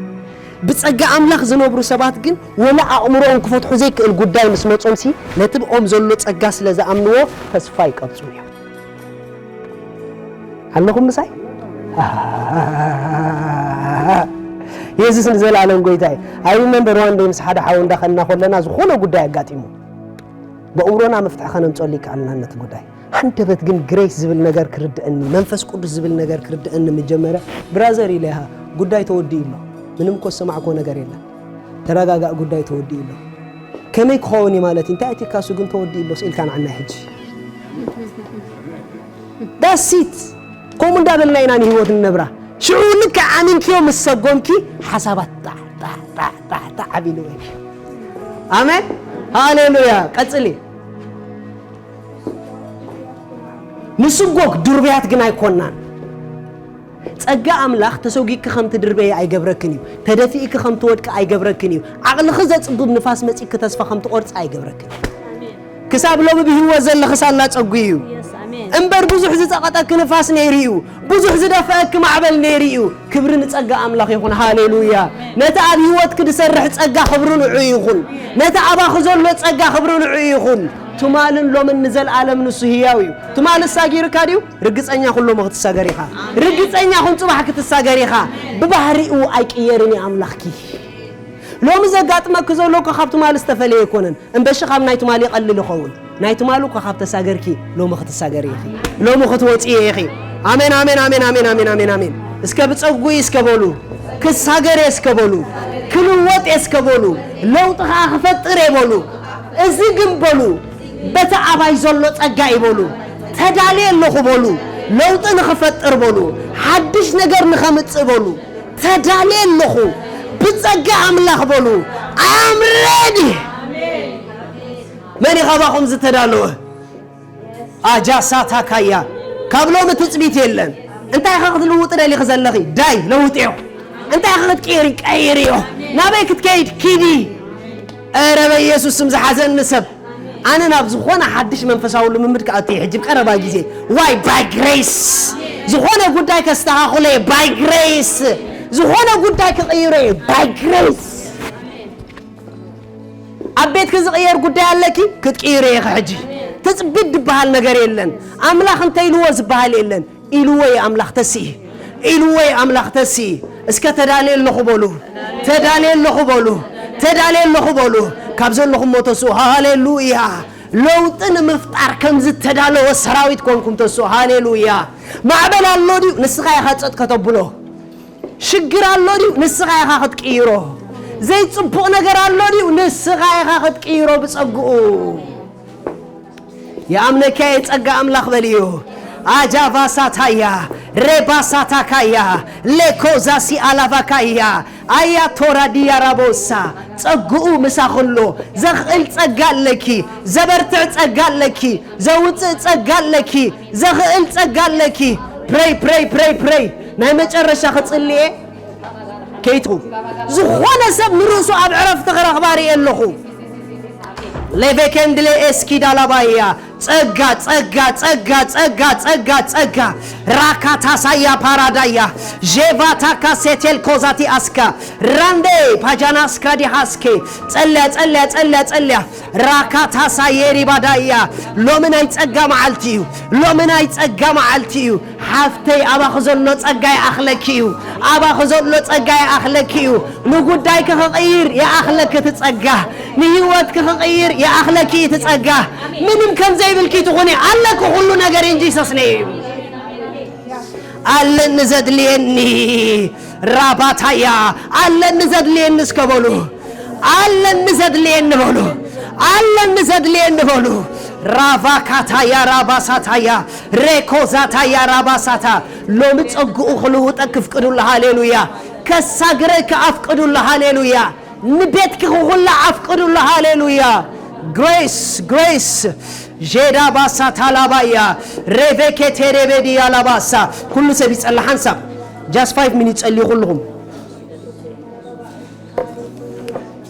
ብጸጋ ኣምላኽ ዝነብሩ ሰባት ግን ወላ ኣእምሮኦም ክፈትሑ ዘይክእል ጉዳይ ምስ መጾምሲ ነቲ ብኦም ዘሎ ጸጋ ስለ ዝኣምንዎ ተስፋ ይቀርጹ እዮም። ኣለኹም ምሳይ? የሱስ ንዘለኣለም ጎይታ እዩ። I remember one day ምስ ሓደ ሓው እንዳኸና ከለና ዝኾነ ጉዳይ ኣጋጢሙ ብእምሮና መፍትሒ ከነምፀሉ ይከኣልና ነቲ ጉዳይ። ሃንደበት ግን ግሬስ ዝብል ነገር ክርድአኒ መንፈስ ቅዱስ ዝብል ነገር ክርድአኒ ምጀመረ። ብራዘር ኢለ ሃ ጉዳይ ተወዲኡ ኣሎ። ምንም እኮ ዝሰማዕኮ ነገር የለን። ተረጋጋእ ጉዳይ ተወዲኡ ኣሎ። ከመይ ክኸውን እዩ ማለት እዩ? እንታይ እቲ ካሱ ግን ተወዲኡ ኣሎ ስኢልካ ንዓና ሕጂ ዳሲት ከምኡ እንዳበልና ኢና ንህይወት ንነብራ። ሽዑ ልክዕ ኣሚንክዮ ምስ ሰጎምኪ ሓሳባት ጣዕ ጣዕ ጣዕ ጣዕ ጣዕ ኣቢሉ ወይ ኣሜን ሃሌሉያ። ቀጽሊ። ንስጎግ ድርብያት ግን ኣይኮናን። ጸጋ ኣምላኽ ተሰጒግኪ ከም ትድርበዪ ኣይገብረክን እዩ። ተደፊእኪ ከም ትወድቂ ኣይገብረክን እዩ። ዓቕልኺ ዘጽብብ ንፋስ መጺእኪ ተስፋ ከም ትቖርጺ ኣይገብረክን እዩ። ክሳብ ሎሚ ብህይወት ዘለኺ ሳላ ጸጉ እዩ። እምበር ብዙሕ ዝጸቐጠኪ ንፋስ ነይሩ እዩ። ብዙሕ ዝደፈአኪ ማዕበል ነይሩ እዩ። ክብሪ ንጸጋ ኣምላኽ ይኹን። ሃሌሉያ። ነቲ ኣብ ህይወትኪ ዝሰርሕ ጸጋ ክብሪ ንዑ ይኹን። ነቲ ኣባኺ ዘሎ ጸጋ ክብሪ ንዑ ይኹን። ትማልን ሎምን ንዘልኣለም ንሱ ህያው እዩ። ትማል ሳጊርካ ድዩ? ርግጸኛ ኩን ሎሚ ክትሳገር ኢኻ። ርግጸኛ ኩን ጽባሕ ክትሳገር ኢኻ። ብባህሪኡ ኣይቅየርን እዩ ኣምላኽኪ። ሎሚ ዘጋጥመኪ ዘሎ እኮ ካብ ትማል ዝተፈለየ ኣይኮነን። እምበሺ ካብ ናይ ትማል ይቐልል ይኸውን። ናይ ትማል እኮ ካብ ተሳገርኪ ሎሚ ክትሳገሪ ኢኺ። ሎሚ ክትወጽኢ ኢኺ። ኣሜን ኣሜን ኣሜን ኣሜን ኣሜን ኣሜን ኣሜን። እስከ ብጸጉ እስከ በሉ ክሳገር እስከ በሉ ክልወጥ እስከ በሉ ለውጢ ኸዓ ክፈጥር በሉ። እዚ ግን በሉ በቲ ኣባይ ዘሎ ጸጋ እዩ በሉ። ተዳልየ ኣለኹ በሉ። ለውጢ ንኽፈጥር በሉ። ሓድሽ ነገር ንኸምጽእ በሉ። ተዳልየ ኣለኹ ብጸጋ ኣምላኽ በሉ። I am ready። መን እዩ ካባኹም ዝተዳለወ? ኣጃሳታ ካያ ካብ ሎሚ ትጽቢት የለን። እንታይ ኢኻ ክትልውጢ ደሊኺ ዘለኺ? ዳይ ለውጥዮ። እንታይ ኢኻ ክትቅይሪ? ቀይርዮ። ናበይ ክትከይድ? ኪዲ። ኧረ በኢየሱስ ስም ዝሓዘኒ ሰብ ኣነ ናብ ዝኾነ ሓድሽ መንፈሳዊ ልምምድ ክኣቱ እየ ሕጂ ብቀረባ ግዜ። Why? By grace። ዝኾነ ጉዳይ ከስተኻኽሎ እየ by grace። ዝኾነ ጉዳይ ክቕይሮ እየ by grace። ኣብ ቤትኪ ዝቕየር ጉዳይ ኣለኪ፣ ክትቅይሮ ኢኺ። ሕጂ ትጽቢት ዝበሃል ነገር የለን። ኣምላኽ እንተ ኢልዎ ዝበሃል የለን። ኢልዎ እዩ ኣምላኽ ተስኢ፣ ኢልዎ እዩ ኣምላኽ ተስኢ። እስከ ተዳልየ ኣለኹ በሉ፣ ተዳልየ ኣለኹ በሉ፣ ተዳልየ ኣለኹ በሉ። ካብ ዘለኹም ሞ ተስኡ። ሃሌሉያ። ለውጢ ንምፍጣር ከም ዝተዳለወ ሰራዊት ኮንኩም ተስኡ። ሃሌሉያ። ማዕበል ኣሎ ድዩ? ንስኻ ኢኻ ጸጥ ከተብሎ። ሽግር ኣሎ ድዩ? ንስኻ ኢኻ ክትቅይሮ። ዘይጽቡቕ ነገር ኣሎ ድዩ? ንስኻ ኢኻ ክትቅይሮ ብጸግኡ። የኣምነካ እየ ጸጋ ኣምላኽ በልዮ። ኣጃቫሳታያ ሬባሳታካያ ሌኮዛሲ ኣላቫካያ ኣያ ቶራዲያ ራቦሳ። ጸግኡ ምሳኽሎ። ዘኽእል ጸጋ ኣለኪ፣ ዘበርትዕ ጸጋ ኣለኪ፣ ዘውጽእ ጸጋ ኣለኪ፣ ዘኽእል ጸጋ ኣለኪ። ፕረይ ፕረይ ፕረይ ፕረይ። ናይ መጨረሻ ክጽልየ ከይትኹ። ዝኾነ ሰብ ንርእሱ ኣብ ዕረፍቲ ክረኽባ ርእየ ኣለኹ። ሌቬኬንድሌ ኤስኪ ዳላባያ። ጸጋ ጸጋ ጸጋ ጸጋ ጸጋ ጸጋ። ራካታሳያ ፓራዳያ። ዤቫታካ ሴቴል ኮዛቲ ኣስካ። ራንዴ ፓጃናስ ክራዲ ሃስኬ። ጸልያ ጸልያ ጸልያ ጸልያ። ራካታሳ የሪባዳያ። ሎሚ ናይ ጸጋ መዓልቲ እዩ። ሎሚ ናይ ጸጋ መዓልቲ እዩ። ሓፍተይ፣ ኣባኺ ዘሎ ጸጋ ይኣኽለኪ እዩ። ኣባኺ ዘሎ ጸጋ ይኣኽለኪ እዩ። ንጉዳይኪ ክቕይር ይኣኽለኪ እቲ ጸጋ። ንህይወትኪ ክቕይር ይኣኽለኪ እቲ ጸጋ። ምንም ከም ዘይብልኪ ትኹኒ። ኣለኪ ኩሉ ነገር in Jesus name። ኣለኒ ዘድልየኒ ራባታያ። ኣለኒ ዘድልየኒ እስከ በሉ። ኣለኒ ዘድልየኒ በሉ። ኣለኒ ዘድልየኒ በሉ። ራቫካታያ ራባሳታያ ሬኮዛታያ ራባሳታ። ሎሚ ጸግኡ ክልውጠ ክፍቅዱላ። ሃሌሉያ። ከሳግረኪ ኣፍቅዱላ። ሃሌሉያ። ንቤትኪ ክኹላ ኣፍቅዱላ። ሃሌሉያ። ግሬስ ግሬስ። ዤዳ ባሳ ታላባያ ሬቬኬቴ ሬቤዲያ ላባሳ። ኩሉ ሰብ ይጸሊ ሓንሳብ። Just five minutes ጸልዩ ኩልኹም።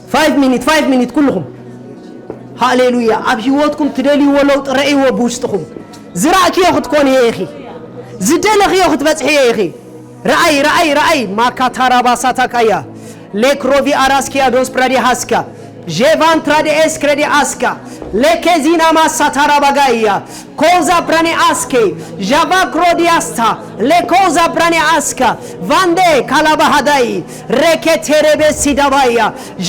Five minutes, five minutes ኩልኹም። ሃሌሉያ። ኣብ ህይወትኩም ትደልይዎ ለውጢ ረእይዎ ብውሽጥኹም። ዝራእክዮ ክትኮንዮ ኢኺ። ዝደለኽዮ ክትበጽሕዮ ኢኺ። ረኣይ ረኣይ ረኣይ። ማካታራባሳታካያ ሌክሮቪ ኣራስኪያ ዶስ ፕራዲ ሃስካ ዤቫን ትራዲ ኤስ ክረዲ ኣስካ ሌኬዚና ማሳታራባጋያ ኮዛ ፕራኒ ኣስኬ ዣቫ ክሮዲያስታ ሌኮዛ ፕራኒ ኣስካ ቫንዴ ካላባሃዳይ ሬኬቴሬቤ ሲዳባያ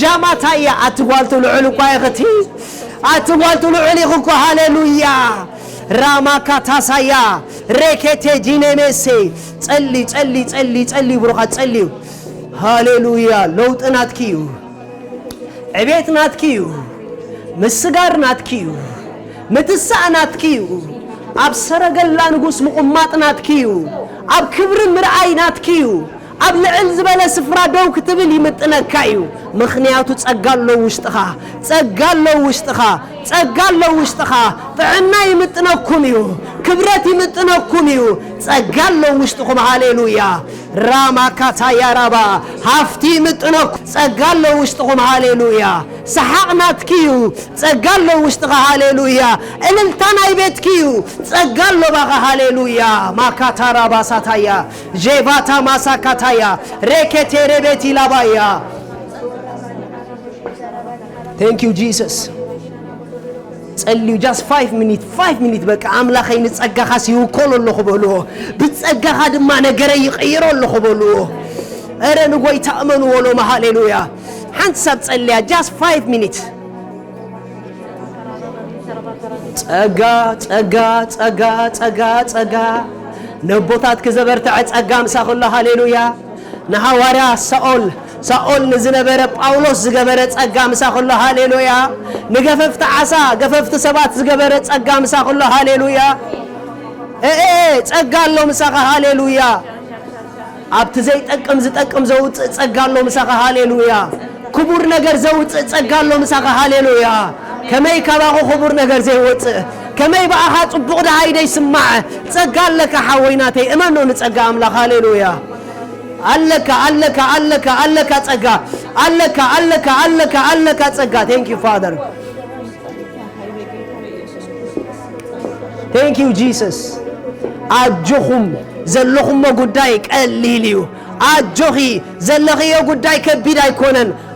ዣማታያ። ኣቲ ጓልቱ ልዑል እኳ ኢኽቲ። ኣቲ ጓልቱ ልዑል ኢኹ እኮ። ሃሌሉያ። ራማካታሳያ ሬኬቴ ጂኔሜሴ። ጸሊ ጸሊ ጸሊ ጸሊ ብሩኻት ጸልዩ። ሃሌሉያ። ለውጢ ናትኪ እዩ። ዕቤት ናትኪ እዩ። ምስጋር ናትኪ እዩ። ምትሳእ ናትኪ እዩ። ኣብ ሰረገላ ንጉስ ምቑማጥ ናትኪ እዩ። ኣብ ክብሪ ምርኣይ ናትኪ እዩ። ኣብ ልዕል ዝበለ ስፍራ ደው ክትብል ይምጥነካ እዩ። ምኽንያቱ ጸጋ ኣሎ ውሽጥኻ። ጸጋ ኣሎ ውሽጥኻ። ጸጋ ኣሎ ውሽጥኻ። ጥዕና ይምጥነኩም እዩ። ክብረት ይምጥነኩም እዩ። ጸጋ ኣሎ ውሽጥኹም። ሃሌሉያ። ራማካታያ ራባ ሃፍቲ ይምጥነኩም። ጸጋ ኣሎ ውሽጥኹም። ሃሌሉያ። ሰሓቕ ናትኪ እዩ። ጸጋ ኣሎ ውሽጥኻ። ሃሌሉያ። እልልታ ናይ ቤትኪ እዩ። ጸጋ ኣሎ ባኻ። ሃሌሉያ። ማካታራ ባሳታያ ዤቫታ ማሳካታያ ሬኬቴሬቤቲ ላባያ። Thank you Jesus። ጸልዩ። Just five minutes, five minutes። በቃ ኣምላኸይ ንጸጋኻስ ይውከሎ ኣለኹ በልዎ። ብጸጋኻ ድማ ነገረይ ይቕይሮ ኣለኹ በልዎ። እረ ንጎይታ እመንዎ ሎማ። ሃሌሉያ። ሓንሳብ ጸልያ። Just five minutes። ጸጋ ጸጋ ጸጋ ጸጋ ጸጋ። ነቦታትኪ ዘበርትዐ ጸጋ ምሳኹ ኣሎ። ሃሌሉያ። ንሃዋርያ ሳኦል ሳኦል ንዝነበረ ጳውሎስ ዝገበረ ጸጋ ምሳኹ ኣሎ። ሃሌሉያ። ንገፈፍቲ ዓሳ ገፈፍቲ ሰባት ዝገበረ ጸጋ ምሳኹ ኣሎ። ሃሌሉያ። እኤ ጸጋ ኣሎ ምሳኻ። ሃሌሉያ። ኣብቲ ዘይጠቅም ዝጠቅም ዘውጽእ ጸጋ ኣሎ ምሳኻ። ሃሌሉያ። ክቡር ነገር ዘውጽእ ጸጋ ኣሎ ምሳኻ። ሃሌሉያ። ከመይ ካባኹ ክቡር ነገር ዘይወጽእ? ከመይ ብኣኻ ጽቡቕ ደሃይ ደይስማዕ? ጸጋ ኣለካ ሓወይ ናተይ፣ እመኖ ንጸጋ ኣምላኽ። ሃሌሉያ። ኣለካ ኣለካ ኣለካ ኣለካ ጸጋ። ኣለካ ኣለካ ኣለካ ኣለካ ጸጋ። Thank you Father። Thank you Jesus። ኣጆኹም። ዘለኹሞ ጉዳይ ቀሊል እዩ። ኣጆኺ። ዘለኽዮ ጉዳይ ከቢድ ኣይኮነን።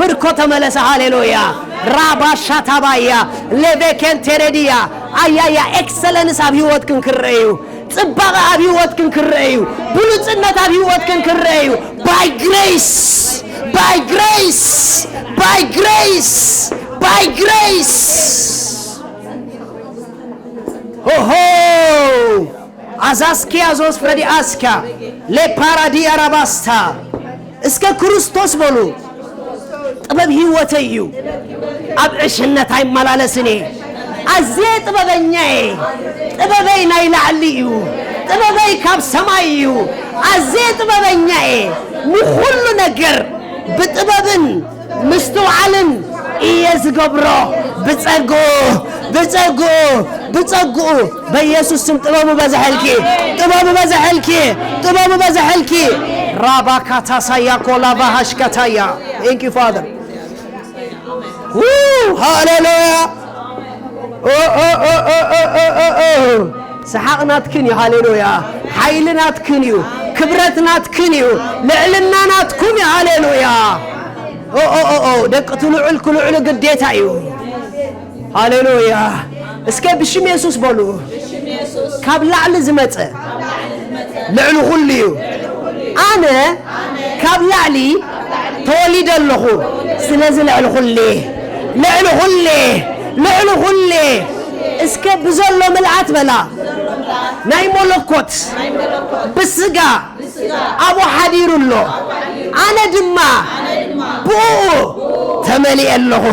ምርኮ ተመለሰ። ሃሌሉያ። ራባሻታባያ ሌቬኬንቴሬዲያ ኣያያ ኤክሰለንስ ኣብ ህይወትክን ክረአዩ፣ ጽባቐ ኣብ ህይወትክን ክረአዩ፣ ብሉጽነት ኣብ ህይወትክን ክረአዩ። By grace, by grace, by grace, by grace. ሆሆ ኣዛስኪያ ዞስ ፍረዲ ኣስካ ሌፓራዲ ኣራባስታ። እስከ ክርስቶስ በሉ፣ ጥበብ ህይወተይ እዩ። ኣብ ዕሽነት ኣይመላለስን እየ። ኣዝየ ጥበበኛ እየ። ጥበበይ ናይ ላዕሊ እዩ። ጥበበይ ካብ ሰማይ እዩ። ኣዝየ ጥበበኛ እየ። ንኹሉ ነገር ብጥበብን ምስትውዓልን እየ ዝገብሮ። ብጸግኡ ብጸግኡ ብጸግኡ በኢየሱስ ስም ጥበቡ በዝሐልኪ፣ ጥበቡ በዝሐልኪ፣ ጥበቡ በዝሐልኪ። ራባካታሳያ ኮላቫ ሃሽካታያ። Thank you, Father. ሃሌሉያ። ሰሓቕ ናትክን እዩ። ሃሌሉያ። ሓይሊ ናትክን እዩ። ክብረት ናትክን እዩ። ልዕልና ናትኩም እዩ። ሃሌሉያ። ደቂ ትልዑል ክልዕሉ ግዴታ እዩ። ሃሌሉያ። እስከ ብሽም የሱስ በሉ። ካብ ላዕሊ ዝመጸ ልዕሊ ኩሉ እዩ። ኣነ ካብ ላዕሊ ተወሊደ ኣለኹ። ስለዚ ልዕሊ ኩሌ፣ ልዕሊ ኩሌ፣ ልዕሊ ኩሌ። እስከ ብዘሎ ምልኣት በላ። ናይ መለኮት ብስጋ ኣብኡ ሓዲሩ ኣሎ። ኣነ ድማ ብኡ ተመሊኤ ኣለኹ፣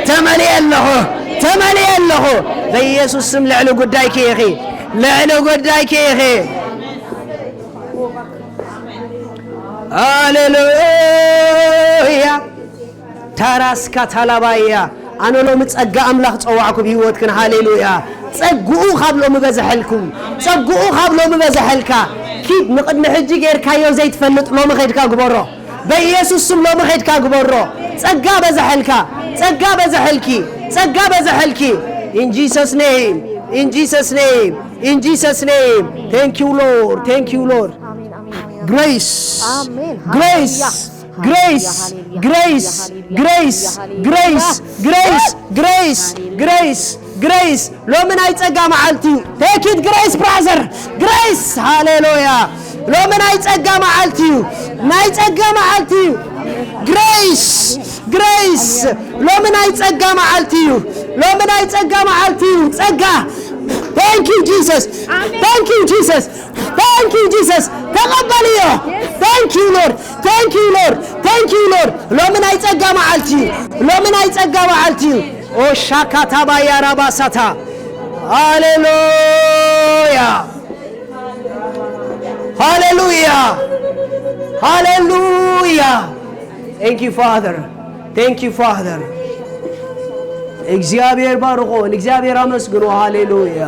ተመሊኤ ኣለኹ፣ ተመሊኤ ኣለኹ። በኢየሱስ ስም ልዕሊ ጉዳይኪ ኢኺ፣ ልዕሊ ጉዳይኪ ኢኺ። ሃሌሉያ። ታራስካ ታላባያ። ኣነ ሎሚ ጸጋ ኣምላኽ ጸዋዕኩ ብህይወትክን። ሃሌሉያ። ጸግኡ ካብ ሎሚ በዝሐልኩም፣ ጸግኡ ካብ ሎሚ በዝሐልካ። ኪድ ንቕድሚ ሕጂ ጌርካዮ ዘይትፈልጥ ሎሚ ኸይድካ ግበሮ። በኢየሱስ ስም ሎሚ ኸይድካ ግበሮ። ጸጋ በዝሐልካ፣ ጸጋ በዝሐልኪ፣ ጸጋ በዝሐልኪ። In Jesus name, in Jesus name, in Jesus name. Thank you, Lord. Thank you, Lord. Grace. Grace. Grace. Grace. Grace. Grace. Grace. Grace. Grace. Grace. ሎሚ ናይ ጸጋ መዓልቲ እዩ። Take it, Grace, brother. Grace. ሃሌሉያ። ሎሚ ናይ ጸጋ መዓልቲ እዩ። ናይ ጸጋ መዓልቲ እዩ። Grace. Grace. ሎሚ ናይ ጸጋ መዓልቲ እዩ። ሎሚ ናይ ጸጋ መዓልቲ እዩ። ጸጋ። Thank you, Jesus. Thank you, Jesus. Thank you, Jesus. ተቐበልዮ። Thank you, Lord. Thank you, Lord. Thank you, Lord. ሎሚ ናይ ጸጋ መዓልቲ እዩ። ሎሚ ናይ ጸጋ መዓልቲ እዩ። ኦሻካታባያ ራባሳታ። ሃሌሉያ። ሃሌሉያ። ሃሌሉያ። Thank you, Father. Thank you, Father. እግዚኣብሔር ባርኾ። ንእግዚኣብሔር ኣመስግኖ። ሃሌሉያ።